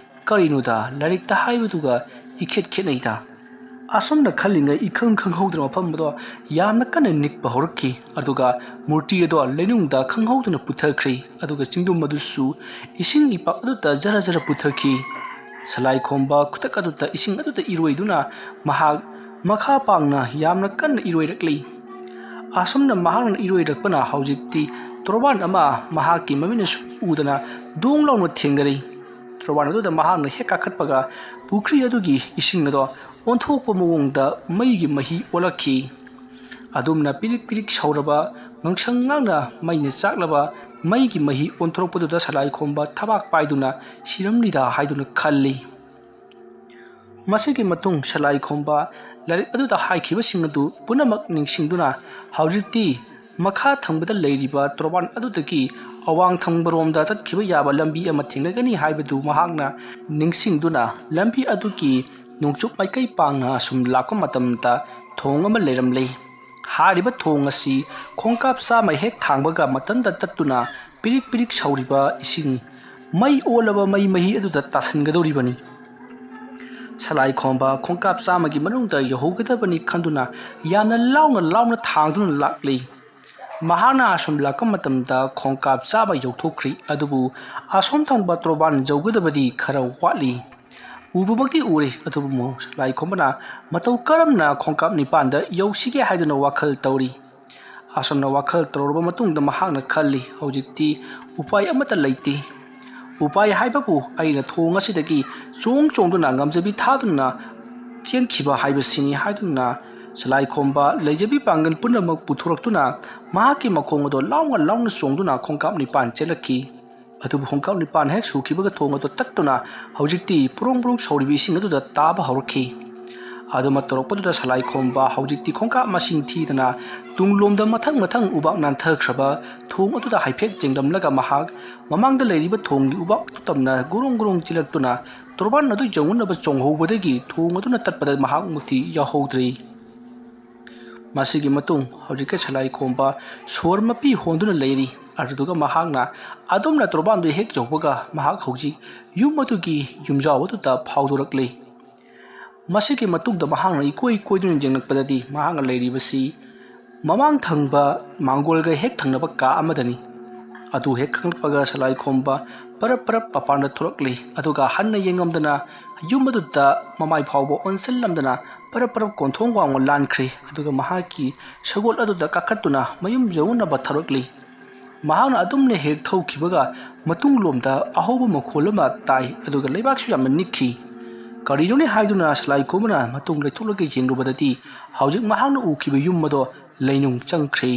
"ꯀꯔꯤꯅꯣꯗ, ꯂꯥꯏꯔꯤꯛꯇ ꯍꯥꯏꯕꯗꯨꯒ ꯏꯈꯦꯠ ꯈꯦꯠꯅꯩꯗ"꯫ ꯑꯁꯨꯝꯅ ꯈꯜꯂꯤꯉꯩ ꯏꯈꯪ ꯈꯪꯍꯧꯗꯅ ꯃꯐꯝ ꯑꯗꯣ ꯌꯥꯝꯅ ꯀꯟꯅ ꯅꯤꯛꯄ ꯍꯧꯔꯛꯈꯤ꯫ ꯑꯗꯨꯒ ꯃꯨꯔꯇꯤ ꯑꯗꯣ ꯂꯩꯅꯨꯡꯗ ꯈꯪꯍꯧꯗꯅ ꯄꯨꯊꯈ꯭ꯔꯤ꯫ ꯑꯗꯨꯒ ꯆꯤꯡꯗꯨꯝ ꯑꯗꯨꯁꯨ ꯏꯁꯤꯡ ꯏꯄꯥꯛ ꯑꯗꯨꯗ ꯖꯔ ꯖꯔ ꯄꯨꯊꯈꯤ꯫ ꯁꯂꯥꯏ ꯈꯣꯝꯕ ꯈꯨꯗꯛ ꯑꯗꯨꯗ ꯏꯁꯤꯡ ꯑꯗꯨꯗ ꯏꯔꯣꯏꯗꯨꯅ ꯃꯍꯥꯛ ꯃꯈꯥ ꯄꯥꯡꯅ ꯌꯥꯝꯅ ꯀꯟꯅ ꯏꯔꯣꯏꯔꯛꯂꯤ꯫ ꯑꯁꯨꯝꯅ ꯃꯍꯥꯛꯅ ꯏꯔꯣꯏꯔꯛꯄꯅ ꯍꯧꯖꯤꯛꯇꯤ ꯇꯣꯔꯕꯥꯟ ꯑꯃ ꯃꯍꯥꯛꯀꯤ ꯃꯃꯤꯠꯅ ꯁꯨꯛ ꯎꯗꯅ ꯗꯣꯡ ꯂꯥꯎꯅ ꯊꯦꯡꯅꯔꯤ꯫ ꯇꯣꯔꯕꯥꯟ ꯑꯗꯨꯗ ꯃꯍꯥꯛꯅ ꯍꯦꯛ ꯀꯥꯈꯠꯄꯒ ꯄꯨꯈ꯭ꯔꯤ ꯑꯗꯨꯒꯤ ꯏꯁꯤꯡ ꯑꯗꯣ ꯑꯣꯟꯊꯣꯛꯄ ꯃꯑꯣꯡꯗ ꯃꯩꯒꯤ ꯃꯍꯤ ꯑꯣꯜꯂꯛꯈꯤ꯫ ꯑꯗꯨꯝꯅ ꯄꯤꯔꯤꯛ ꯄꯤꯔꯤꯛ ꯁꯧꯔꯕ, ꯉꯥꯡꯁꯪ ꯉꯥꯡꯅ ꯃꯩꯅ ꯆꯥꯛꯂꯕ ꯃꯩꯒꯤ ꯃꯍꯤ ꯑꯣꯟꯊꯣꯔꯛꯄꯗꯨꯗ ꯁꯂꯥꯏ ꯈꯣꯝꯕ ꯊꯕꯥꯛ ꯄꯥꯏꯗꯨꯅ ꯁꯤꯔꯝꯂꯤꯗ ꯍꯥꯏꯗꯨꯅ ꯈꯜꯂꯤ꯫ ꯃꯁꯤꯒꯤ ꯃꯇꯨꯡ ꯁꯂꯥꯏ ꯈꯣꯝꯕ ꯂꯥꯏꯔꯤꯛ ꯑꯗꯨꯗ ꯍꯥꯏꯈꯤꯕꯁꯤꯡ ꯑꯗꯨ ꯄꯨꯝꯅꯃꯛ ꯅꯤꯡꯁꯤꯡꯗꯨꯅ ꯍꯧꯖꯤꯛꯇꯤ ꯃꯈꯥ ꯊꯪꯕꯗ ꯂꯩꯔꯤꯕ ꯇꯣꯔꯕꯥꯟ ꯑꯗꯨꯗꯒꯤ ꯑꯋꯥꯡ ꯊꯪꯕꯔꯣꯝꯗ ꯆꯠꯈꯤꯕ ꯌꯥꯕ ꯂꯝꯕꯤ ꯑꯃ ꯊꯦꯡꯅꯒꯅꯤ ꯍꯥꯏꯕꯗꯨ ꯃꯍꯥꯛꯅ ꯅꯤꯡꯁꯤꯡꯗꯨꯅ ꯂꯝꯕꯤ ꯑꯗꯨꯒꯤ ꯅꯣꯡꯆꯨꯞ ꯃꯥꯏꯀꯩ ꯄꯥꯡꯅ ꯑꯁꯨꯝ ꯂꯥꯛꯄ ꯃꯇꯝꯗ ꯊꯣꯡ ꯑꯃ ꯂꯩꯔꯝꯂꯦ꯫ ꯍꯥꯏꯔꯤꯕ ꯊꯣꯡ ꯑꯁꯤ ꯈꯣꯡꯀꯥꯞ ꯆꯥꯝꯃ ꯍꯦꯛ ꯊꯥꯡꯕꯒ ꯃꯊꯟꯇ ꯇꯠꯇꯨꯅ ꯄꯤꯔꯤꯛ ꯄꯤꯔꯤꯛ ꯁꯧꯔꯤꯕ ꯏꯁꯤꯡ, ꯃꯩ ꯑꯣꯜꯂꯕ ꯃꯩ ꯃꯍꯤ ꯑꯗꯨꯗ ꯇꯥꯁꯤꯟꯒꯗꯧꯔꯤꯕꯅꯤ꯫ ꯁꯂꯥꯏ ꯈꯣꯝꯕ ꯈꯣꯡꯀꯥꯞ ꯆꯥꯝꯃꯒꯤ ꯃꯅꯨꯡꯗ ꯌꯧꯍꯧꯒꯗꯕꯅꯤ ꯈꯟꯗꯨꯅ ꯌꯥꯝꯅ ꯂꯥꯎꯅ ꯂꯥꯎꯅ ꯊꯥꯡꯗꯨꯅ ꯂꯥꯛꯂꯤ꯫ ꯃꯍꯥꯛꯅ ꯑꯁꯨꯝ ꯂꯥꯛꯄ ꯃꯇꯝꯗ ꯈꯣꯡꯀꯥꯞ ꯆꯥꯝꯃ ꯌꯧꯊꯣꯛꯈ꯭ꯔꯤ, ꯑꯗꯨꯕꯨ ꯑꯁꯣꯝ ꯊꯪꯕ ꯇꯣꯔꯕꯥꯟ ꯌꯧꯒꯗꯕꯗꯤ ꯈꯔ ꯋꯥꯠꯂꯤ꯫ ꯎꯕꯃꯛꯇꯤ ꯎꯔꯦ, ꯑꯗꯨꯕꯨ ꯁꯂꯥꯏ ꯈꯣꯝꯕꯅ ꯃꯇꯧ ꯀꯔꯝꯅ ꯈꯣꯡꯀꯥꯞ ꯅꯤꯄꯥꯟꯗ ꯌꯧꯁꯤꯒꯦ ꯍꯥꯏꯗꯨꯅ ꯋꯥꯈꯜ ꯇꯧꯔꯤ꯫ ꯑꯁꯨꯝꯅ ꯋꯥꯈꯜ ꯇꯧꯔꯕ ꯃꯇꯨꯡꯗ ꯃꯍꯥꯛꯅ ꯈꯜꯂꯤ, "ꯍꯧꯖꯤꯛꯇꯤ ꯎꯄꯥꯏ ꯑꯃꯠꯇ ꯂꯩꯇꯦ꯫ ꯎꯄꯥꯏ ꯍꯥꯏꯕꯕꯨ ꯑꯩꯅ ꯊꯣꯡ ꯑꯁꯤꯗꯒꯤ ꯆꯣꯡ ꯆꯣꯡꯗꯨꯅ ꯉꯝꯖꯕꯤ ꯊꯥꯗꯨꯅ ꯆꯦꯟꯈꯤꯕ ꯍꯥꯏꯕꯁꯤꯅꯤ" ꯍꯥꯏꯗꯨꯅ ꯁꯂꯥꯏ ꯈꯣꯝꯕ ꯂꯩꯖꯕꯤ ꯄꯥꯡꯒꯜ ꯄꯨꯝꯅꯃꯛ ꯄꯨꯊꯣꯔꯛꯇꯨꯅ ꯃꯍꯥꯛꯀꯤ ꯃꯈꯣꯡ ꯑꯗꯨ ꯂꯥꯎꯅ ꯂꯥꯎꯅ ꯆꯣꯡꯗꯨꯅ ꯈꯣꯡꯀꯥꯞ ꯅꯤꯄꯥꯟ ꯆꯦꯜꯂꯛꯈꯤ꯫ ꯑꯗꯨꯕꯨ ꯈꯣꯡꯀꯥꯞ ꯅꯤꯄꯥꯟ ꯍꯦꯛ ꯁꯨꯈꯤꯕꯒ ꯊꯣꯡ ꯑꯗꯨ ꯇꯠꯇꯨꯅ ꯍꯧꯖꯤꯛꯇꯤ ꯄꯨꯔꯨꯡ ꯄꯨꯔꯨꯡ ꯁꯧꯔꯤꯕ ꯏꯁꯤꯡ ꯑꯗꯨꯗ ꯇꯥꯕ ꯍꯧꯔꯛꯈꯤ꯫ ꯑꯗꯨꯃ ꯇꯧꯔꯛꯄꯗꯨꯗ ꯁꯂꯥꯏ ꯈꯣꯝꯕ ꯍꯧꯖꯤꯛꯇꯤ ꯈꯣꯡꯀꯥꯞ ꯃꯁꯤꯡ ꯊꯤꯗꯅ ꯇꯨꯡꯂꯣꯝꯗ ꯃꯊꯪ ꯃꯊꯪ ꯎꯕꯥꯛ ꯅꯥꯟꯊꯈ꯭ꯔꯕ ꯊꯣꯡ ꯑꯗꯨꯗ ꯍꯥꯏꯐꯦꯠ ꯆꯦꯡꯂꯝꯂꯒ ꯃꯍꯥꯛ ꯃꯃꯥꯡꯗ ꯂꯩꯔꯤꯕ ꯊꯣꯡꯒꯤ ꯎꯕꯥꯛ ꯑꯗꯨ ꯇꯝꯅ ꯒꯨꯔꯨꯡ ꯒꯨꯔꯨꯡ ꯆꯦꯜꯂꯛꯇꯨꯅ ꯇꯣꯔꯕꯥꯟ ꯑꯗꯨ ꯌꯧꯅꯅꯕ ꯆꯣꯡꯍꯧꯕꯗꯒꯤ ꯊꯣꯡ ꯑꯗꯨꯅ ꯇꯠꯄꯗ ꯃꯍꯥꯛꯃꯛꯇꯤ ꯌꯥꯎꯍꯧꯗ꯭ꯔꯦ꯫ ꯃꯁꯤꯒꯤ ꯃꯇꯨꯡ ꯍꯧꯖꯤꯛꯀꯤ ꯁꯂꯥꯏ ꯈꯣꯝꯕ ꯁꯣꯔ ꯃꯄꯤ ꯍꯣꯟꯗꯨꯅ ꯂꯩꯔꯤ꯫ ꯑꯗꯨꯗꯨꯒ ꯃꯍꯥꯛꯅ ꯑꯗꯨꯝꯅ ꯇꯣꯔꯕꯥꯟꯗꯨ ꯍꯦꯛ ꯌꯧꯕꯒ ꯃꯍꯥꯛ ꯍꯧꯖꯤꯛ ꯌꯨꯝ ꯑꯗꯨꯒꯤ ꯌꯨꯝꯖꯥꯎ ꯑꯗꯨꯗ ꯐꯥꯎꯗꯣꯔꯛꯂꯤ꯫ ꯃꯁꯤꯒꯤ ꯃꯇꯨꯡꯗ ꯃꯍꯥꯛꯅ ꯏꯀꯣꯏ ꯀꯣꯏꯗꯨꯅ ꯌꯦꯡꯂꯛꯄꯗꯗꯤ ꯃꯍꯥꯛꯅ ꯂꯩꯔꯤꯕꯁꯤ ꯃꯃꯥꯡ ꯊꯪꯕ ꯃꯥꯡꯒꯣꯜꯒ ꯍꯦꯛ ꯊꯪꯅꯕ ꯀꯥ ꯑꯃꯗꯅꯤ꯫ ꯑꯗꯨ ꯍꯦꯛ ꯈꯪꯂꯛꯄꯒ ꯁꯂꯥꯏ ꯈꯣꯝꯕ ꯄꯔꯞ ꯄꯔꯞ ꯃꯄꯥꯟꯗ ꯊꯣꯔꯛꯂꯤ꯫ ꯑꯗꯨꯒ ꯍꯟꯅ ꯌꯦꯡꯉꯝꯗꯅ ꯌꯨꯝ ꯑꯗꯨꯗ ꯃꯃꯥꯏ ꯐꯥꯎꯕ ꯑꯣꯟꯁꯤꯜꯂꯝꯗꯅ ꯄꯔꯞ ꯄꯔꯞ ꯀꯣꯟꯊꯣꯡ ꯋꯥꯡꯃ ꯂꯥꯟꯈ꯭ꯔꯦ꯫ ꯑꯗꯨꯒ ꯃꯍꯥꯛꯀꯤ ꯁꯒꯣꯜ ꯑꯗꯨꯗ ꯀꯥꯈꯠꯇꯨꯅ ꯃꯌꯨꯝ ꯌꯧꯅꯅꯕ ꯊꯧꯔꯛꯂꯤ꯫ ꯃꯍꯥꯛꯅ ꯑꯗꯨꯝꯅ ꯍꯦꯛ ꯊꯧꯈꯤꯕꯒ ꯃꯇꯨꯡꯂꯣꯝꯗ ꯑꯍꯧꯕ ꯃꯈꯣꯜ ꯑꯃ ꯇꯥꯏ, ꯑꯗꯨꯒ ꯂꯩꯕꯥꯛꯁꯨ ꯌꯥꯝꯅ ꯅꯤꯛꯈꯤ꯫ ꯀꯔꯤꯅꯣꯅꯦ ꯍꯥꯏꯗꯨꯅ ꯁꯂꯥꯏ ꯈꯣꯝꯕꯅ ꯃꯇꯨꯡ ꯂꯩꯊꯣꯛꯂꯒ ꯌꯦꯡꯂꯨꯕꯗꯗꯤ ꯍꯧꯖꯤꯛ ꯃꯍꯥꯛꯅ ꯎꯈꯤꯕ ꯌꯨꯝ ꯑꯗꯣ ꯂꯩꯅꯨꯡ ꯆꯪꯈ꯭ꯔꯦ꯫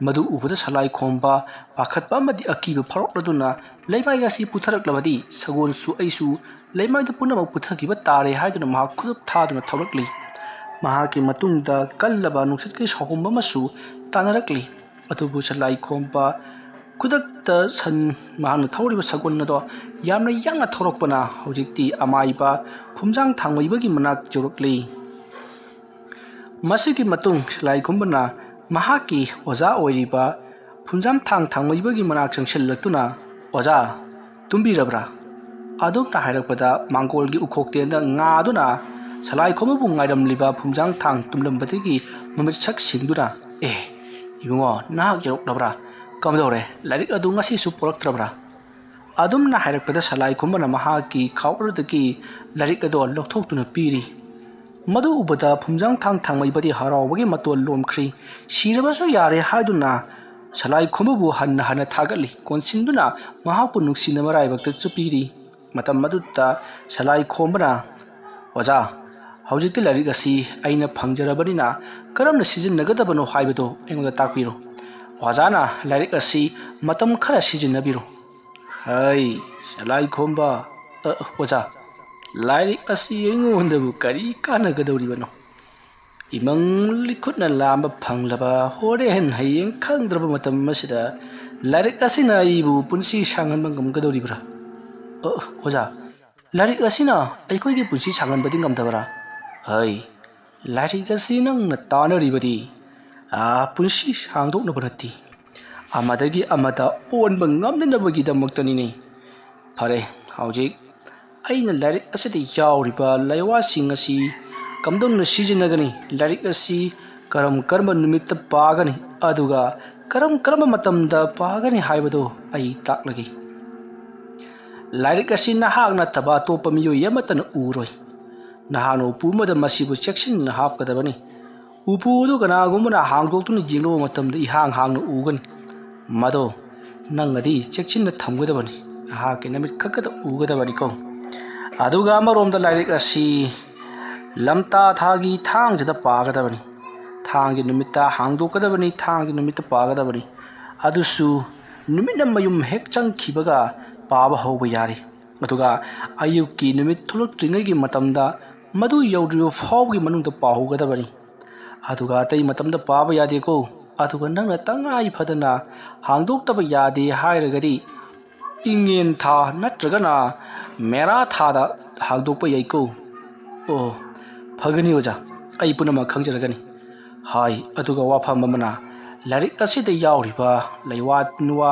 ꯃꯗꯨ ꯎꯕꯗ ꯁꯂꯥꯏ ꯈꯣꯝꯕ ꯄꯥꯈꯠꯄ ꯑꯃꯗꯤ ꯑꯀꯤꯕ ꯐꯥꯎꯔꯛꯂꯗꯨꯅ, "ꯂꯩꯃꯥꯏ ꯑꯁꯤ ꯄꯨꯊꯔꯛꯂꯕꯗꯤ ꯁꯒꯣꯜꯁꯨ ꯑꯩꯁꯨ ꯂꯩꯃꯥꯏꯗ ꯄꯨꯝꯅꯃꯛ ꯄꯨꯊꯈꯤꯕ ꯇꯥꯔꯦ" ꯍꯥꯏꯗꯨꯅ ꯃꯍꯥꯛ ꯈꯨꯗꯨꯞ ꯊꯥꯗꯨꯅ ꯊꯧꯔꯛꯂꯤ꯫ ꯃꯍꯥꯛꯀꯤ ꯃꯇꯨꯡꯗ ꯀꯜꯂꯕ ꯅꯨꯡꯁꯤꯠꯀꯤ ꯁꯥꯍꯣꯝ ꯑꯃꯁꯨ ꯇꯥꯅꯔꯛꯂꯤ꯫ ꯑꯗꯨꯕꯨ ꯁꯂꯥꯏ ꯈꯣꯝꯕ ꯈꯨꯗꯛꯇ ꯁꯟ ꯃꯍꯥꯛꯅ ꯊꯧꯔꯤꯕ ꯁꯒꯣꯜ ꯑꯗꯣ ꯌꯥꯝꯅ ꯌꯥꯡꯅ ꯊꯧꯔꯛꯄꯅ ꯍꯧꯖꯤꯛꯇꯤ ꯑꯃꯥꯏꯕ ꯐꯨꯝꯖꯥꯡ ꯊꯥꯡꯃꯩꯕꯒꯤ ꯃꯅꯥꯛ ꯌꯧꯔꯛꯂꯤ꯫ ꯃꯁꯤꯒꯤ ꯃꯇꯨꯡ ꯁꯂꯥꯏ ꯈꯨꯝꯕꯅ ꯃꯍꯥꯛꯀꯤ ꯑꯣꯖꯥ ꯑꯣꯏꯔꯤꯕ ꯐꯨꯝꯖꯥꯝ ꯊꯥꯡ ꯊꯥꯡꯃꯩꯕꯒꯤ ꯃꯅꯥꯛ ꯆꯪꯁꯤꯜꯂꯛꯇꯨꯅ, "ꯑꯣꯖꯥ, ꯇꯨꯝꯕꯤꯔꯕ꯭ꯔꯥ?" ꯑꯗꯨꯝꯅ ꯍꯥꯏꯔꯛꯄꯗ ꯃꯥꯡꯒꯣꯜꯒꯤ ꯎꯈꯣꯛꯇꯦꯟꯗ ꯉꯥꯗꯨꯅ ꯁꯂꯥꯏ ꯈꯣꯝꯕꯕꯨ ꯉꯥꯏꯔꯝꯂꯤꯕ ꯐꯨꯝꯖꯥꯡ ꯊꯥꯡ ꯇꯨꯝꯂꯝꯕꯗꯒꯤ ꯃꯃꯤꯠ ꯁꯛ ꯁꯤꯡꯗꯨꯅ, "ꯑꯦ, ꯏꯕꯨꯡꯉꯣ, ꯅꯍꯥꯛ ꯌꯧꯔꯛꯂꯕ꯭ꯔꯥ? ꯀꯝꯗꯧꯔꯦ? ꯂꯥꯏꯔꯤꯛ ꯑꯗꯨ ꯉꯁꯤꯁꯨ ꯄꯨꯔꯛꯇ꯭ꯔꯕ꯭ꯔꯥ?" ꯑꯗꯨꯝꯅ ꯍꯥꯏꯔꯛꯄꯗ ꯁꯂꯥꯏ ꯈꯣꯝꯕꯅ ꯃꯍꯥꯛꯀꯤ ꯈꯥꯎ ꯑꯗꯨꯗꯒꯤ ꯂꯥꯏꯔꯤꯛ ꯑꯗꯣ ꯂꯧꯊꯣꯛꯇꯨꯅ ꯄꯤꯔꯤ꯫ ꯃꯗꯨ ꯎꯕꯗ ꯐꯨꯝꯖꯥꯡ ꯊꯥꯡ ꯊꯥꯡꯃꯩꯕꯗꯤ ꯍꯔꯥꯎꯕꯒꯤ ꯃꯇꯣꯟ ꯂꯣꯝꯈ꯭ꯔꯤ꯫ ꯁꯤꯔꯕꯁꯨ ꯌꯥꯔꯦ ꯍꯥꯏꯗꯨꯅ ꯁꯂꯥꯏ ꯈꯣꯝꯕꯕꯨ ꯍꯟꯅ ꯍꯟꯅ ꯊꯥꯒꯠꯂꯤ, ꯀꯣꯟꯁꯤꯟꯗꯨꯅ ꯃꯍꯥꯛꯄꯨ ꯅꯨꯡꯁꯤꯅ ꯃꯔꯥꯏꯕꯛꯇꯁꯨ ꯄꯤꯔꯤ꯫ ꯃꯇꯝ ꯑꯗꯨꯗ ꯁꯂꯥꯏ ꯈꯣꯝꯕꯅ, "ꯑꯣꯖꯥ, ꯍꯧꯖꯤꯛꯇꯤ ꯂꯥꯏꯔꯤꯛ ꯑꯁꯤ ꯑꯩꯅ ꯐꯪꯖꯔꯕꯅꯤꯅ ꯀꯔꯝꯅ ꯁꯤꯖꯤꯟꯅꯒꯗꯕꯅꯣ ꯍꯥꯏꯕꯗꯨ ꯑꯩꯉꯣꯟꯗ ꯇꯥꯛꯄꯤꯔꯣ꯫ ꯑꯣꯖꯥꯅ ꯂꯥꯏꯔꯤꯛ ꯑꯁꯤ ꯃꯇꯝ ꯈꯔ ꯁꯤꯖꯤꯟꯅꯕꯤꯔꯣ꯫" "ꯍꯩ, ꯁꯂꯥꯏ ꯈꯣꯝꯕ, ꯑ, ꯑꯣꯖꯥ, ꯂꯥꯏꯔꯤꯛ ꯑꯁꯤ ꯑꯩꯉꯣꯟꯗꯕꯨ ꯀꯔꯤ ꯀꯥꯟꯅꯒꯗꯧꯔꯤꯕꯅꯣ? ꯏꯃꯪ ꯂꯤꯈꯨꯠꯅ ꯂꯥꯝꯕ ꯐꯪꯂꯕ ꯍꯣꯔꯦꯟ ꯍꯌꯦꯡ ꯈꯪꯗ꯭ꯔꯕ ꯃꯇꯝ ꯑꯁꯤꯗ ꯂꯥꯏꯔꯤꯛ ꯑꯁꯤꯅ ꯑꯩꯕꯨ ꯄꯨꯟꯁꯤ ꯁꯥꯡꯍꯟꯕ ꯉꯝꯒꯗꯧꯔꯤꯕ꯭ꯔꯥ? ꯑ, ꯑꯣꯖꯥ, ꯂꯥꯏꯔꯤꯛ ꯑꯁꯤꯅ ꯑꯩꯈꯣꯏꯒꯤ ꯄꯨꯟꯁꯤ ꯁꯥꯡꯍꯟꯕꯗꯤ ꯉꯝꯗꯕ꯭ꯔꯥ?" "ꯍꯩ, ꯂꯥꯏꯔꯤꯛ ꯑꯁꯤ ꯅꯪꯅ ꯇꯥꯅꯔꯤꯕꯗꯤ, ꯑꯥ, ꯄꯨꯟꯁꯤ ꯁꯥꯡꯗꯣꯛꯅꯕ ꯅꯠꯇꯦ, ꯑꯃꯗꯒꯤ ꯑꯃꯗ ꯑꯣꯟꯕ ꯉꯝꯅꯅꯕꯒꯤꯗꯃꯛꯇꯅꯤꯅꯦ꯫ ꯐꯔꯦ, ꯍꯧꯖꯤꯛ ꯑꯩꯅ ꯂꯥꯏꯔꯤꯛ ꯑꯁꯤꯗ ꯌꯥꯎꯔꯤꯕ ꯂꯥꯏꯋꯥꯁꯤꯡ ꯑꯁꯤ ꯀꯝꯗꯧꯅ ꯁꯤꯖꯤꯟꯅꯒꯅꯤ? ꯂꯥꯏꯔꯤꯛ ꯑꯁꯤ ꯀꯔꯝ ꯀꯔꯝꯕ ꯅꯨꯃꯤꯠꯇ ꯄꯥꯒꯅꯤ? ꯑꯗꯨꯒ ꯀꯔꯝ ꯀꯔꯝꯕ ꯃꯇꯝꯗ ꯄꯥꯒꯅꯤ ꯍꯥꯏꯕꯗꯨ ꯑꯩ ꯇꯥꯛꯂꯒꯦ꯫ ꯂꯥꯏꯔꯤꯛ ꯑꯁꯤ ꯅꯍꯥꯛ ꯅꯠꯇꯕ ꯑꯇꯣꯞꯄ ꯃꯤꯑꯣꯏ ꯑꯃꯠꯇꯅ ꯎꯔꯣꯏ꯫ ꯅꯍꯥꯛꯅ ꯎꯄꯨ ꯑꯃꯗ ꯃꯁꯤꯕꯨ ꯆꯦꯛꯁꯤꯟꯅ ꯍꯥꯞꯀꯗꯕꯅꯤ꯫ ꯎꯄꯨ ꯑꯗꯨ ꯀꯅꯥꯒꯨꯝꯕꯅ ꯍꯥꯡꯗꯣꯛꯇꯨꯅ ꯌꯦꯡꯂꯨꯕ ꯃꯇꯝꯗ ꯏꯍꯥꯡ ꯍꯥꯡꯅ ꯎꯒꯅꯤ꯫ ꯃꯗꯣ ꯅꯪꯅꯗꯤ ꯆꯦꯛꯁꯤꯟꯅ ꯊꯝꯒꯗꯕꯅꯤ꯫ ꯅꯍꯥꯛꯀꯤ ꯅꯃꯤꯠ ꯈꯛꯇꯗ ꯎꯒꯗꯕꯅꯤꯀꯣ꯫ ꯑꯗꯨꯒ ꯑꯃꯔꯣꯝꯗ ꯂꯥꯏꯔꯤꯛ ꯑꯁꯤ ꯂꯝꯇꯥ ꯊꯥꯒꯤ ꯊꯥꯡꯖꯗ ꯄꯥꯒꯗꯕꯅꯤ꯫ ꯊꯥꯡꯒꯤ ꯅꯨꯃꯤꯠꯇ ꯍꯥꯡꯗꯣꯛꯀꯗꯕꯅꯤ, ꯊꯥꯡꯒꯤ ꯅꯨꯃꯤꯠꯇ ꯄꯥꯒꯗꯕꯅꯤ꯫ ꯑꯗꯨꯁꯨ ꯅꯨꯃꯤꯠꯅ ꯃꯌꯨꯝ ꯍꯦꯛ ꯆꯪꯈꯤꯕꯒ ꯄꯥꯕ ꯍꯧꯕ ꯌꯥꯔꯦ꯫ ꯑꯗꯨꯒ ꯑꯌꯨꯛꯀꯤ ꯅꯨꯃꯤꯠ ꯊꯣꯛꯂꯛꯇ꯭ꯔꯤꯉꯩꯒꯤ ꯃꯇꯝꯗ ꯃꯗꯨ ꯌꯧꯗ꯭ꯔꯤꯕ ꯐꯥꯎꯕꯒꯤ ꯃꯅꯨꯡꯗ ꯄꯥꯍꯧꯒꯗꯕꯅꯤ꯫ ꯑꯗꯨꯒ ꯑꯇꯩ ꯃꯇꯝꯗ ꯄꯥꯕ ꯌꯥꯗꯦꯀꯣ꯫ ꯑꯗꯨꯒ ꯅꯪꯅ ꯇꯉꯥꯏ ꯐꯗꯅ ꯍꯥꯡꯗꯣꯛꯇꯕ ꯌꯥꯗꯦ ꯍꯥꯏꯔꯒꯗꯤ ꯏꯉꯦꯟ ꯊꯥ ꯅꯠꯇ꯭ꯔꯒꯅ ꯃꯦꯔꯥ ꯊꯥꯗ ꯍꯥꯡꯗꯣꯛꯄ ꯌꯥꯏꯀꯣ꯫ ꯑꯣ, ꯐꯒꯅꯤ ꯑꯣꯖꯥ, ꯑꯩ ꯄꯨꯝꯅꯃꯛ ꯈꯪꯖꯔꯒꯅꯤ꯫ ꯍꯥꯏ꯫ ꯑꯗꯨꯒ ꯋꯥꯐꯝ ꯑꯃꯅ, ꯂꯥꯏꯔꯤꯛ ꯑꯁꯤꯗ ꯌꯥꯎꯔꯤꯕ ꯂꯩꯋꯥ ꯇꯤꯟꯋꯥ,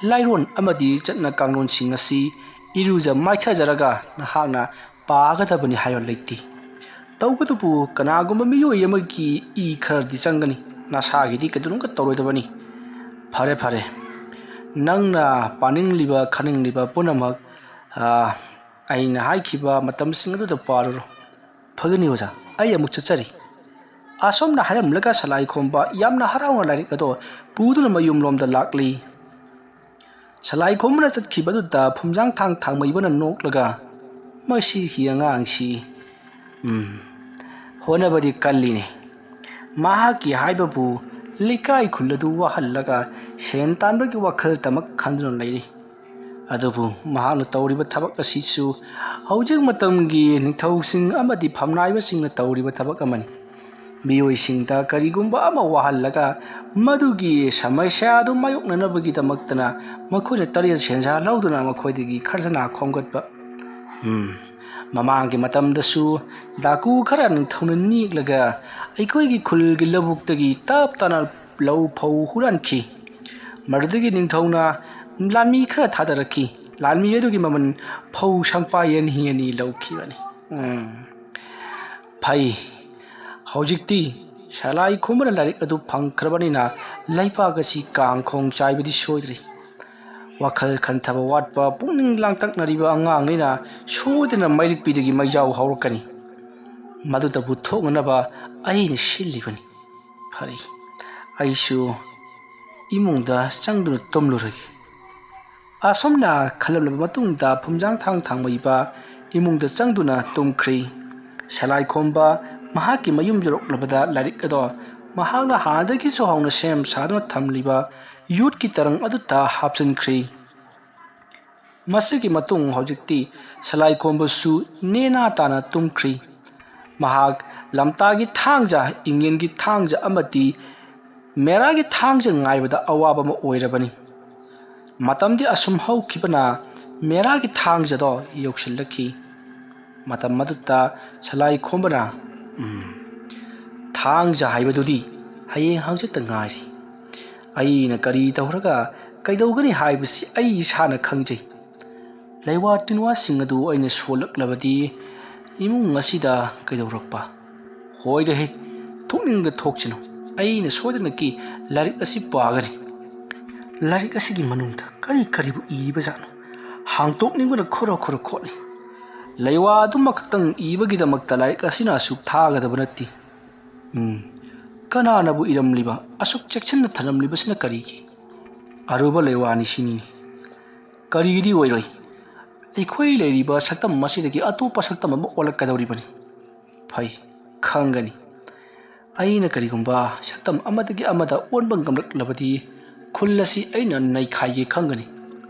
ꯂꯥꯏꯔꯣꯟ ꯑꯃꯗꯤ ꯆꯠꯅ ꯀꯥꯡꯂꯣꯟꯁꯤꯡ ꯑꯁꯤ ꯏꯔꯨꯖ ꯃꯥꯏꯊꯖꯔꯒ ꯅꯍꯥꯛꯅ ꯄꯥꯒꯗꯕꯅꯤ ꯍꯥꯏꯕ ꯂꯩꯇꯦ꯫ ꯇꯧꯕꯇꯕꯨ ꯀꯅꯥꯒꯨꯝꯕ ꯃꯤꯑꯣꯏ ꯑꯃꯒꯤ ꯏ ꯈꯔꯗꯤ ꯆꯪꯒꯅꯤ, ꯅꯁꯥꯒꯤꯗꯤ ꯀꯩꯗꯧꯅꯨꯡꯒ ꯇꯧꯔꯣꯏꯗꯕꯅꯤ꯫ ꯐꯔꯦ ꯐꯔꯦ, ꯅꯪꯅ ꯄꯥꯅꯤꯡꯂꯤꯕ ꯈꯟꯅꯤꯡꯂꯤꯕ ꯄꯨꯝꯅꯃꯛ, ꯑꯥ, ꯑꯩꯅ ꯍꯥꯏꯈꯤꯕ ꯃꯇꯝꯁꯤꯡ ꯑꯗꯨꯗ ꯄꯥꯔꯨꯔꯣ꯫ ꯐꯒꯅꯤ ꯑꯣꯖꯥ, ꯑꯩ ꯑꯃꯨꯛ ꯆꯠꯆꯔꯤ꯫ ꯑꯁꯨꯝꯅ ꯍꯥꯏꯔꯝꯂꯒ ꯁꯂꯥꯏ ꯈꯣꯝꯕ ꯌꯥꯝꯅ ꯍꯔꯥꯎꯅ ꯂꯥꯏꯔꯤꯛ ꯑꯗꯣ ꯄꯨꯗꯨꯅ ꯃꯌꯨꯝꯂꯣꯝꯗ ꯂꯥꯛꯂꯤ꯫ ꯁꯂꯥꯏ ꯈꯣꯝꯕꯅ ꯆꯠꯈꯤꯕꯗꯨꯗ ꯐꯨꯝꯖꯥꯡ ꯊꯥꯡ ꯊꯥꯡꯃꯩꯕꯅ ꯅꯣꯛꯂꯒ, "ꯃꯁꯤꯒꯤ ꯑꯉꯥꯡꯁꯤ, ꯎꯝ, ꯍꯣꯠꯅꯕꯗꯤ ꯀꯜꯂꯤꯅꯦ꯫ ꯃꯍꯥꯛꯀꯤ ꯍꯥꯏꯕꯕꯨ ꯂꯩꯀꯥꯏ ꯈꯨꯜ ꯑꯗꯨ ꯋꯥꯍꯜꯂꯒ ꯁꯦꯟ ꯇꯥꯟꯕꯒꯤ ꯋꯥꯈꯜꯇꯃꯛ ꯈꯟꯗꯨꯅ ꯂꯩꯔꯤ꯫ ꯑꯗꯨꯕꯨ ꯃꯍꯥꯛꯅ ꯇꯧꯔꯤꯕ ꯊꯕꯛ ꯑꯁꯤꯁꯨ ꯍꯧꯖꯤꯛ ꯃꯇꯝꯒꯤ ꯅꯤꯡꯊꯧꯁꯤꯡ ꯑꯃꯗꯤ ꯐꯝꯅꯥꯏꯕꯁꯤꯡꯅ ꯇꯧꯔꯤꯕ ꯊꯕꯛ ꯑꯃꯅꯤ꯫ ꯃꯤꯑꯣꯏꯁꯤꯡꯗ ꯀꯔꯤꯒꯨꯝꯕ ꯑꯃ ꯋꯥꯍꯜꯂꯒ ꯃꯗꯨꯒꯤ ꯁꯃꯁ꯭ꯌꯥ ꯑꯗꯨ ꯃꯥꯌꯣꯛꯅꯅꯕꯒꯤꯗꯃꯛꯇꯅ ꯃꯈꯣꯏꯅ ꯇꯔꯦꯠ ꯁꯦꯟꯖꯥ ꯂꯧꯗꯨꯅ ꯃꯈꯣꯏꯗꯒꯤ ꯈꯔꯁꯅꯥ ꯈꯣꯝꯒꯠꯄ꯫ ꯎꯝ, ꯃꯃꯥꯡꯒꯤ ꯃꯇꯝꯗꯁꯨ ꯗꯥꯀꯨ ꯈꯔ ꯅꯤꯡꯊꯧꯅ ꯅꯦꯛꯂꯒ ꯑꯩꯈꯣꯏꯒꯤ ꯈꯨꯜꯒꯤ ꯂꯧꯕꯨꯛꯇꯒꯤ ꯇꯞ ꯇꯥꯅ ꯂꯧ ꯐꯧ ꯍꯨꯔꯥꯟꯈꯤ꯫ ꯃꯗꯨꯗꯒꯤ ꯅꯤꯡꯊꯧꯅ ꯂꯥꯟꯃꯤ ꯈꯔ ꯊꯥꯗꯔꯛꯈꯤ꯫ ꯂꯥꯟꯃꯤ ꯑꯗꯨꯒꯤ ꯃꯃꯜ ꯐꯧ ꯁꯪꯄꯥ ꯑꯅꯤ ꯑꯅꯤ ꯂꯧꯈꯤꯕꯅꯤ꯫ ꯎꯝ, ꯐꯩ꯫ ꯍꯧꯖꯤꯛꯇꯤ ꯁꯂꯥꯏ ꯈꯣꯝꯕꯅ ꯂꯥꯏꯔꯤꯛ ꯑꯗꯨ ꯐꯪꯈ꯭ꯔꯕꯅꯤꯅ ꯂꯩꯕꯥꯛ ꯑꯁꯤ ꯀꯥꯡꯈꯣꯡ ꯆꯥꯏꯕꯗꯤ ꯁꯣꯏꯗ꯭ꯔꯤ꯫ ꯋꯥꯈꯜ ꯈꯟꯊꯕ ꯋꯥꯠꯄ, ꯄꯨꯛꯅꯤꯡ ꯂꯥꯡꯇꯛꯅꯔꯤꯕ ꯑꯉꯥꯡꯅꯤꯅ ꯁꯣꯏꯗꯅ ꯃꯩꯔꯤꯛꯄꯤꯗꯒꯤ ꯃꯩꯖꯥꯎ ꯍꯧꯔꯛꯀꯅꯤ꯫ ꯃꯗꯨꯗꯕꯨ ꯊꯣꯛꯅꯅꯕ ꯑꯩꯅ ꯁꯤꯜꯂꯤꯕꯅꯤ꯫ ꯐꯔꯦ, ꯑꯩꯁꯨ ꯏꯃꯨꯡꯗ ꯆꯪꯗꯨꯅ ꯇꯨꯝꯂꯨꯔꯒꯦ꯫ ꯑꯁꯨꯝꯅ ꯈꯜꯂꯝꯂꯕ ꯃꯇꯨꯡꯗ ꯐꯨꯝꯖꯥꯡ ꯊꯥꯡ ꯊꯥꯡꯃꯩꯕ ꯏꯃꯨꯡꯗ ꯆꯪꯗꯨꯅ ꯇꯨꯝꯈ꯭ꯔꯤ꯫ ꯁꯂꯥꯏ ꯈꯣꯝꯕ ꯃꯍꯥꯛꯀꯤ ꯃꯌꯨꯝ ꯌꯧꯔꯛꯂꯕꯗ ꯂꯥꯏꯔꯤꯛ ꯑꯗꯣ ꯃꯍꯥꯛꯅ ꯍꯥꯟꯅꯗꯒꯤꯁꯨ ꯍꯧꯅ ꯁꯦꯝ ꯁꯥꯗꯨꯅ ꯊꯝꯂꯤꯕ ꯌꯣꯠꯀꯤ ꯇꯔꯪ ꯑꯗꯨꯗ ꯍꯥꯞꯆꯤꯟꯈ꯭ꯔꯤ꯫ ꯃꯁꯤꯒꯤ ꯃꯇꯨꯡ ꯍꯧꯖꯤꯛꯇꯤ ꯁꯂꯥꯏ ꯈꯣꯝꯕꯁꯨ ꯅꯦꯅꯥ ꯇꯥꯅ ꯇꯨꯝꯈ꯭ꯔꯤ꯫ ꯃꯍꯥꯛ ꯂꯝꯇꯥꯒꯤ ꯊꯥꯡꯖ, ꯏꯪꯉꯦꯟꯒꯤ ꯊꯥꯡꯖ ꯑꯃꯗꯤ ꯃꯦꯔꯥꯒꯤ ꯊꯥꯡꯖ ꯉꯥꯏꯕꯗ ꯑꯋꯥꯕ ꯑꯃ ꯑꯣꯏꯔꯕꯅꯤ꯫ ꯃꯇꯝꯗꯤ ꯑꯁꯨꯝ ꯍꯧꯈꯤꯕꯅ ꯃꯦꯔꯥꯒꯤ ꯊꯥꯡꯖꯗꯣ ꯌꯧꯁꯤꯜꯂꯛꯈꯤ꯫ ꯃꯇꯝ ꯑꯗꯨꯗ ꯁꯂꯥꯏ ꯈꯣꯝꯕꯅ, "ꯎꯝ, ꯊꯥꯡꯖ ꯍꯥꯏꯕꯗꯨꯗꯤ ꯍꯌꯦꯡ ꯍꯪꯆꯤꯠꯇ ꯉꯥꯏꯔꯦ꯫ ꯑꯩꯅ ꯀꯔꯤ ꯇꯧꯔꯒ ꯀꯩꯗꯧꯒꯅꯤ ꯍꯥꯏꯕꯁꯤ ꯑꯩ ꯏꯁꯥꯅ ꯈꯪꯖꯩ꯫ ꯂꯩꯋꯥ ꯇꯤꯟꯋꯥꯁꯤꯡ ꯑꯗꯨ ꯑꯩꯅ ꯁꯣꯜꯂꯛꯂꯕꯗꯤ ꯏꯃꯨꯡ ꯑꯁꯤꯗ ꯀꯩꯗꯧꯔꯛꯄ? ꯍꯣꯏꯗꯍꯦ, ꯊꯣꯛꯅꯤꯡꯕ ꯊꯣꯛꯁꯅꯨ꯫ ꯑꯩꯅ ꯁꯣꯏꯗꯅꯀꯤ ꯂꯥꯏꯔꯤꯛ ꯑꯁꯤ ꯄꯥꯒꯅꯤ꯫ ꯂꯥꯏꯔꯤꯛ ꯑꯁꯤꯒꯤ ꯃꯅꯨꯡꯗ ꯀꯔꯤ ꯀꯔꯤꯕꯨ ꯏꯔꯤꯕꯖꯥꯠꯅꯣ? ꯍꯥꯡꯗꯣꯛꯅꯤꯡꯕꯅ ꯈꯣꯔꯣ ꯈꯣꯔꯣ ꯈꯣꯠꯂꯤ꯫ ꯂꯩꯋꯥ ꯑꯗꯨꯃꯈꯛꯇꯪ ꯏꯕꯒꯤꯗꯃꯛꯇ ꯂꯥꯏꯔꯤꯛ ꯑꯁꯤꯅ ꯑꯁꯨꯛ ꯊꯥꯒꯗꯕ ꯅꯠꯇꯦ꯫ ꯎꯝ, ꯀꯅꯥꯅꯕꯨ ꯏꯔꯝꯂꯤꯕ, ꯑꯁꯨꯛ ꯆꯦꯛꯁꯤꯟꯅ ꯊꯝꯂꯝꯂꯤꯕꯁꯤꯅ ꯀꯔꯤꯒꯤ? ꯑꯔꯨꯕ ꯂꯩꯋꯥꯅꯤ ꯁꯤꯅꯤꯅꯦ꯫ ꯀꯔꯤꯒꯤꯗꯤ ꯑꯣꯏꯔꯣꯏ? ꯑꯩꯈꯣꯏ ꯂꯩꯔꯤꯕ ꯁꯛꯇꯝ ꯑꯁꯤꯗꯒꯤ ꯑꯇꯣꯞꯄ ꯁꯛꯇꯝ ꯑꯃ ꯑꯣꯜꯂꯛꯀꯗꯧꯔꯤꯕꯅꯤ꯫ ꯐꯩ, ꯈꯪꯒꯅꯤ꯫ ꯑꯩꯅ ꯀꯔꯤꯒꯨꯝꯕ ꯁꯛꯇꯝ ꯑꯃꯗꯒꯤ ꯑꯃꯗ ꯑꯣꯟꯕ ꯉꯝꯂꯛꯂꯕꯗꯤ ꯈꯨꯜ ꯑꯁꯤ ꯑꯩꯅ ꯅꯩꯈꯥꯏꯒꯦ ꯈꯪꯒꯅꯤ꯫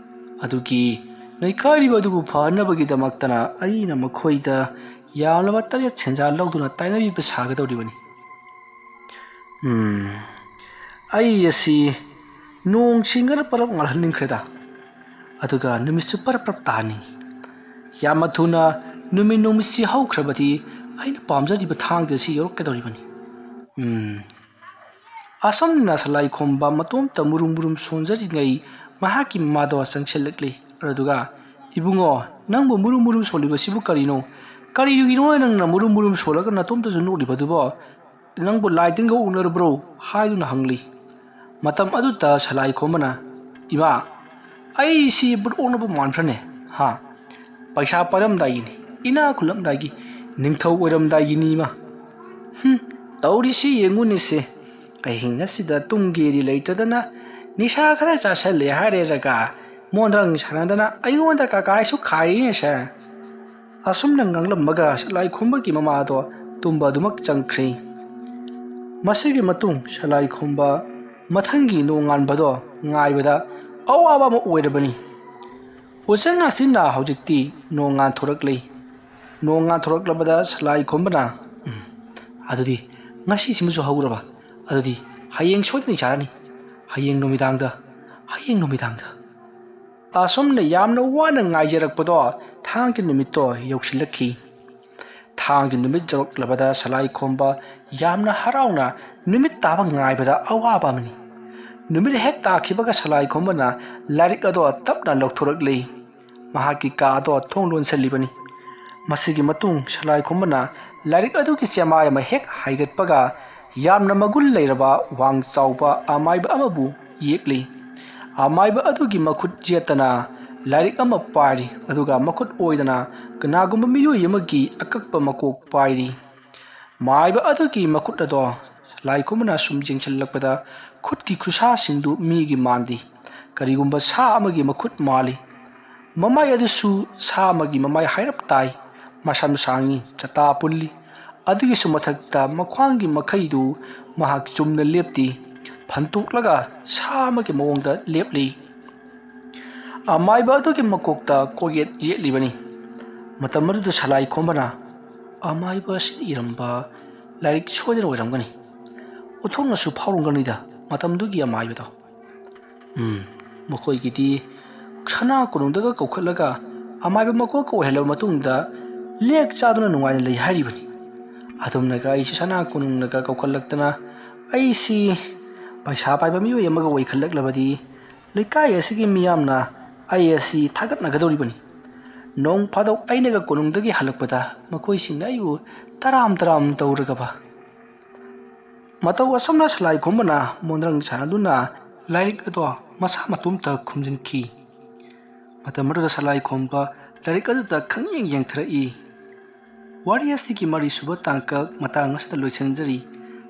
ꯑꯗꯨꯒꯤ ꯅꯩꯈꯥꯏꯔꯤꯕ ꯑꯗꯨꯕꯨ ꯐꯍꯟꯅꯕꯒꯤꯗꯃꯛꯇꯅ ꯑꯩꯅ ꯃꯈꯣꯏꯗ ꯌꯥꯝꯂꯕ ꯇꯔꯦꯠ ꯁꯦꯟꯖꯥ ꯂꯧꯗꯨꯅ ꯇꯥꯏꯅꯕꯤꯕ ꯁꯥꯒꯗꯧꯔꯤꯕꯅꯤ꯫ ꯎꯝ, ꯑꯩ ꯑꯁꯤ ꯅꯣꯡ ꯁꯤꯡꯒꯅ ꯄꯔꯞ ꯉꯥꯜꯍꯟꯅꯤꯡꯈ꯭ꯔꯦꯗ꯫ ꯑꯗꯨꯒ ꯅꯨꯃꯤꯠꯁꯨ ꯄꯔꯞ ꯄꯔꯞ ꯇꯥꯍꯟꯅꯤꯡꯉꯤ꯫ ꯌꯥꯝꯅ ꯊꯨꯅ ꯅꯨꯃꯤꯠ ꯅꯨꯃꯤꯠꯁꯤ ꯍꯧꯈ꯭ꯔꯕꯗꯤ ꯑꯩꯅ ꯄꯥꯝꯖꯔꯤꯕ ꯊꯥꯡꯖ ꯑꯁꯤ ꯌꯧꯔꯛꯀꯗꯧꯔꯤꯕꯅꯤ꯫ ꯎꯝ, ꯑꯁꯨꯝꯅ ꯁꯂꯥꯏ ꯈꯣꯝꯕ ꯃꯇꯣꯝꯇ ꯃꯨꯔꯨꯝ ꯃꯨꯔꯨꯝ ꯁꯣꯟꯖꯔꯤꯉꯩ ꯃꯍꯥꯛꯀꯤ ꯃꯃꯥꯗꯣ ꯆꯪꯁꯤꯜꯂꯛꯂꯤ꯫ ꯑꯗꯨꯒ, "ꯏꯕꯨꯡꯉꯣ, ꯅꯪꯕꯨ ꯃꯨꯔꯨꯝ ꯃꯨꯔꯨꯝ ꯁꯣꯜꯂꯤꯕꯁꯤꯕꯨ ꯀꯔꯤꯅꯣ? ꯀꯔꯤꯒꯤꯅꯣ ꯅꯪꯅ ꯃꯨꯔꯨꯝ ꯃꯨꯔꯨꯝ ꯁꯣꯜꯂꯒ ꯅꯇꯣꯝꯇꯁꯨ ꯅꯣꯛꯂꯤꯕꯗꯨꯕꯣ? ꯅꯪꯕꯨ ꯂꯥꯏ ꯇꯤꯟꯒ ꯑꯣꯛꯅꯔꯕ꯭ꯔꯣ?" ꯍꯥꯏꯗꯨꯅ ꯍꯪꯂꯤ꯫ ꯃꯇꯝ ꯑꯗꯨꯗ ꯁꯂꯥꯏ ꯈꯣꯝꯕꯅ, "ꯏꯃꯥ, ꯑꯩꯁꯤ ꯕꯨꯠ ꯑꯣꯛꯅꯕ ꯃꯥꯟꯕ꯭ꯔꯅꯦ? ꯍꯥ? ꯄꯩꯁꯥ ꯄꯥꯏꯔꯝꯗꯥꯏꯒꯤꯅꯤ, ꯏꯅꯥꯛ ꯈꯨꯜꯂꯝꯗꯥꯏꯒꯤ, ꯅꯤꯡꯊꯧ ꯑꯣꯏꯔꯝꯗꯥꯏꯒꯤꯅꯤ ꯏꯃꯥ꯫ ꯍꯨꯝ, ꯇꯧꯔꯤꯁꯤ ꯌꯦꯡꯉꯨꯅꯦꯁꯦ꯫ ꯑꯍꯤꯡ ꯑꯁꯤꯗ ꯇꯨꯝꯒꯦꯗꯤ ꯂꯩꯇꯗꯅ ꯅꯤꯁꯥ ꯈꯔ ꯆꯥꯁꯜꯂꯦ ꯍꯥꯏꯔꯦꯔꯒ ꯃꯣꯟꯗ꯭ꯔꯪ ꯁꯥꯟꯅꯗꯅ ꯑꯩꯉꯣꯟꯗ ꯀꯀꯥꯏꯁꯨ ꯈꯥꯏꯔꯤꯅꯦꯁꯦ꯫" ꯑꯁꯨꯝꯅ ꯉꯥꯡꯂꯝꯃꯒ ꯁꯂꯥꯏ ꯈꯣꯝꯕꯒꯤ ꯃꯃꯥꯗꯣ ꯇꯨꯝꯕ ꯑꯗꯨꯃꯛ ꯆꯪꯈ꯭ꯔꯦ꯫ ꯃꯁꯤꯒꯤ ꯃꯇꯨꯡ ꯁꯂꯥꯏ ꯈꯣꯝꯕ ꯃꯊꯪꯒꯤ ꯅꯣꯡꯉꯥꯟꯕꯗꯣ ꯉꯥꯏꯕꯗ ꯑꯋꯥꯕ ꯑꯃ ꯑꯣꯏꯔꯕꯅꯤ꯫ ꯎꯆꯤꯟ ꯅꯥꯆꯤꯟꯅ ꯍꯧꯖꯤꯛꯇꯤ ꯅꯣꯡ ꯉꯥꯟꯊꯣꯔꯛꯂꯦ꯫ ꯅꯣꯡ ꯉꯥꯟꯊꯣꯔꯛꯂꯕꯗ ꯁꯂꯥꯏ ꯈꯣꯝꯕꯅ, "ꯎꯝ, ꯑꯗꯨꯗꯤ ꯉꯁꯤꯁꯤꯃꯁꯨ ꯍꯧꯔꯕ? ꯑꯗꯨꯗꯤ ꯍꯌꯦꯡ ꯁꯣꯏꯗꯅ ꯆꯥꯔꯅꯤ꯫ ꯍꯌꯦꯡ ꯅꯨꯃꯤꯗꯥꯡꯗ, ꯍꯌꯦꯡ ꯅꯨꯃꯤꯗꯥꯡꯗ꯫ ꯑꯁꯨꯝꯅ ꯌꯥꯝꯅ ꯋꯥꯅ ꯉꯥꯏꯖꯔꯛꯄꯗꯣ ꯊꯥꯡꯒꯤ ꯅꯨꯃꯤꯠꯇꯣ ꯌꯧꯁꯤꯜꯂꯛꯈꯤ꯫ ꯊꯥꯡꯒꯤ ꯅꯨꯃꯤꯠ ꯌꯧꯔꯛꯂꯕꯗ ꯁꯂꯥꯏ ꯈꯣꯝꯕ ꯌꯥꯝꯅ ꯍꯔꯥꯎꯅ ꯅꯨꯃꯤꯠ ꯇꯥꯕ ꯉꯥꯏꯕꯗ ꯑꯋꯥꯕ ꯑꯃꯅꯤ꯫ ꯅꯨꯃꯤꯠ ꯍꯦꯛ ꯇꯥꯈꯤꯕꯒ ꯁꯂꯥꯏ ꯈꯣꯝꯕꯅ ꯂꯥꯏꯔꯤꯛ ꯑꯗꯣ ꯇꯞꯅ ꯂꯧꯊꯣꯔꯛꯂꯤ꯫ ꯃꯍꯥꯛꯀꯤ ꯀꯥ ꯑꯗꯣ ꯊꯣꯡ ꯂꯣꯟꯁꯤꯜꯂꯤꯕꯅꯤ꯫ ꯃꯁꯤꯒꯤ ꯃꯇꯨꯡ ꯁꯂꯥꯏ ꯈꯣꯝꯕꯅ ꯂꯥꯏꯔꯤꯛ ꯑꯗꯨꯒꯤ ꯆꯦꯃꯥꯏ ꯑꯃ ꯍꯦꯛ ꯍꯥꯏꯒꯠꯄꯒ ꯌꯥꯝꯅ ꯃꯒꯨꯟ ꯂꯩꯔꯕ ꯋꯥꯡ ꯆꯥꯎꯕ ꯑꯃꯥꯏꯕ ꯑꯃꯕꯨ ꯌꯦꯛꯂꯤ꯫ ꯑꯃꯥꯏꯕ ꯑꯗꯨꯒꯤ ꯃꯈꯨꯠ ꯌꯦꯠꯇꯅ ꯂꯥꯏꯔꯤꯛ ꯑꯃ ꯄꯥꯏꯔꯤ, ꯑꯗꯨꯒ ꯃꯈꯨꯠ ꯑꯣꯏꯗꯅ ꯀꯅꯥꯒꯨꯝꯕ ꯃꯤꯑꯣꯏ ꯑꯃꯒꯤ ꯑꯀꯛꯄ ꯃꯀꯣꯛ ꯄꯥꯏꯔꯤ꯫ ꯃꯥꯏꯕ ꯑꯗꯨꯒꯤ ꯃꯈꯨꯠ ꯑꯗꯣ ꯁꯂꯥꯏ ꯈꯣꯝꯕꯅ ꯁꯨꯝ ꯌꯦꯡꯁꯤꯜꯂꯛꯄꯗ ꯈꯨꯠꯀꯤ ꯈꯨꯠꯁꯥꯁꯤꯡꯗꯨ ꯃꯤꯒꯤ ꯃꯥꯟꯗꯦ꯫ ꯀꯔꯤꯒꯨꯝꯕ ꯁꯥ ꯑꯃꯒꯤ ꯃꯈꯨꯠ ꯃꯥꯜꯂꯤ꯫ ꯃꯃꯥꯏ ꯑꯗꯨꯁꯨ ꯁꯥ ꯑꯃꯒꯤ ꯃꯃꯥꯏ ꯍꯥꯏꯔꯞ ꯇꯥꯏ꯫ ꯃꯁꯝ ꯁꯥꯡꯉꯤ, ꯆꯇꯥ ꯄꯨꯜꯂꯤ꯫ ꯑꯗꯨꯒꯤꯁꯨ ꯃꯊꯛꯇ ꯃꯈ꯭ꯋꯥꯡꯒꯤ ꯃꯈꯩꯗꯨ ꯃꯍꯥꯛ ꯆꯨꯝꯅ ꯂꯦꯞꯇꯦ꯫ ꯐꯟꯇꯣꯛꯂꯒ ꯁꯥ ꯑꯃꯒꯤ ꯃꯑꯣꯡꯗ ꯂꯦꯞꯂꯤ꯫ ꯑꯃꯥꯏꯕ ꯑꯗꯨꯒꯤ ꯃꯀꯣꯛꯇ ꯀꯣꯛꯌꯦꯠ ꯌꯦꯠꯂꯤꯕꯅꯤ꯫ ꯃꯇꯝ ꯑꯗꯨꯗ ꯁꯂꯥꯏ ꯈꯣꯝꯕꯅ ꯑꯃꯥꯏꯕ ꯑꯁꯤꯅ ꯏꯔꯝꯕ ꯂꯥꯏꯔꯤꯛ ꯁꯣꯏꯗꯅ ꯑꯣꯏꯔꯝꯒꯅꯤ꯫ ꯑꯣꯟꯊꯣꯛꯅꯁꯨ ꯐꯥꯎꯔꯝꯒꯅꯤꯗ ꯃꯇꯝꯗꯨꯒꯤ ꯑꯃꯥꯏꯕꯗꯣ꯫ ꯎꯝ, ꯃꯈꯣꯏꯒꯤꯗꯤ ꯁꯅꯥ ꯀꯣꯅꯨꯡꯗꯒ ꯀꯧꯈꯠꯂꯒ ꯑꯃꯥꯏꯕ ꯃꯀꯣꯛꯀ ꯑꯣꯏꯍꯜꯂꯕ ꯃꯇꯨꯡꯗ ꯂꯦꯛ ꯆꯥꯗꯨꯅ ꯅꯨꯡꯉꯥꯏꯅ ꯂꯩ ꯍꯥꯏꯔꯤꯕꯅꯤ꯫ ꯑꯗꯨꯝꯅꯒ ꯑꯩꯁꯤ ꯁꯅꯥ ꯀꯣꯅꯨꯡꯅꯒ ꯀꯧꯈꯠꯂꯛꯇꯅ ꯑꯩꯁꯤ ꯄꯩꯁꯥ ꯄꯥꯏꯕ ꯃꯤꯑꯣꯏ ꯑꯃꯒ ꯑꯣꯏꯈꯠꯂꯛꯂꯕꯗꯤ ꯂꯩꯀꯥꯏ ꯑꯁꯤꯒꯤ ꯃꯤꯌꯥꯝꯅ ꯑꯩ ꯑꯁꯤ ꯊꯥꯒꯠꯅꯒꯗꯧꯔꯤꯕꯅꯤ꯫ ꯅꯣꯡ ꯐꯥꯗꯣꯛ ꯑꯩꯅꯒ ꯀꯣꯅꯨꯡꯗꯒꯤ ꯍꯜꯂꯛꯄꯗ ꯃꯈꯣꯏꯁꯤꯡꯅ ꯑꯩꯕꯨ ꯇꯔꯥꯝ ꯇꯔꯥꯝ ꯇꯧꯔꯒꯕ꯫ ꯃꯇꯧ ꯑꯁꯨꯝꯅ ꯁꯂꯥꯏ ꯈꯣꯝꯕꯅ ꯃꯣꯟꯗ꯭ꯔꯪ ꯁꯥꯟꯅꯗꯨꯅ ꯂꯥꯏꯔꯤꯛ ꯑꯗꯣ ꯃꯁꯥ ꯃꯇꯣꯝꯇ ꯈꯨꯝꯖꯤꯟꯈꯤ꯫ ꯃꯇꯝ ꯑꯗꯨꯗ ꯁꯂꯥꯏ ꯈꯣꯝꯕ ꯂꯥꯏꯔꯤꯛ ꯑꯗꯨꯗ ꯈꯪꯌꯦꯡ ꯌꯦꯡꯊꯔꯛꯏ꯫ ꯋꯥꯔꯤ ꯑꯁꯤꯒꯤ ꯃꯔꯤꯁꯨꯕ ꯇꯥꯡꯀꯛ ꯃꯇꯥꯡ ꯑꯁꯤꯗ ꯂꯣꯏꯁꯤꯟꯖꯔꯤ꯫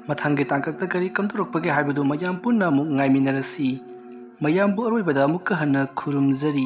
ꯃꯊꯪꯒꯤ ꯇꯥꯡꯀꯛꯇ ꯀꯔꯤ ꯀꯝꯗꯧꯔꯛꯄꯒꯦ ꯍꯥꯏꯕꯗꯨ ꯃꯌꯥꯝ ꯄꯨꯟꯅ ꯑꯃꯨꯛ ꯉꯥꯏꯃꯤꯟꯅꯔꯁꯤ꯫ ꯃꯌꯥꯝꯕꯨ ꯑꯔꯣꯏꯕꯗ ꯑꯃꯨꯛꯀ ꯍꯟꯅ ꯈꯨꯔꯨꯝꯖꯔꯤ꯫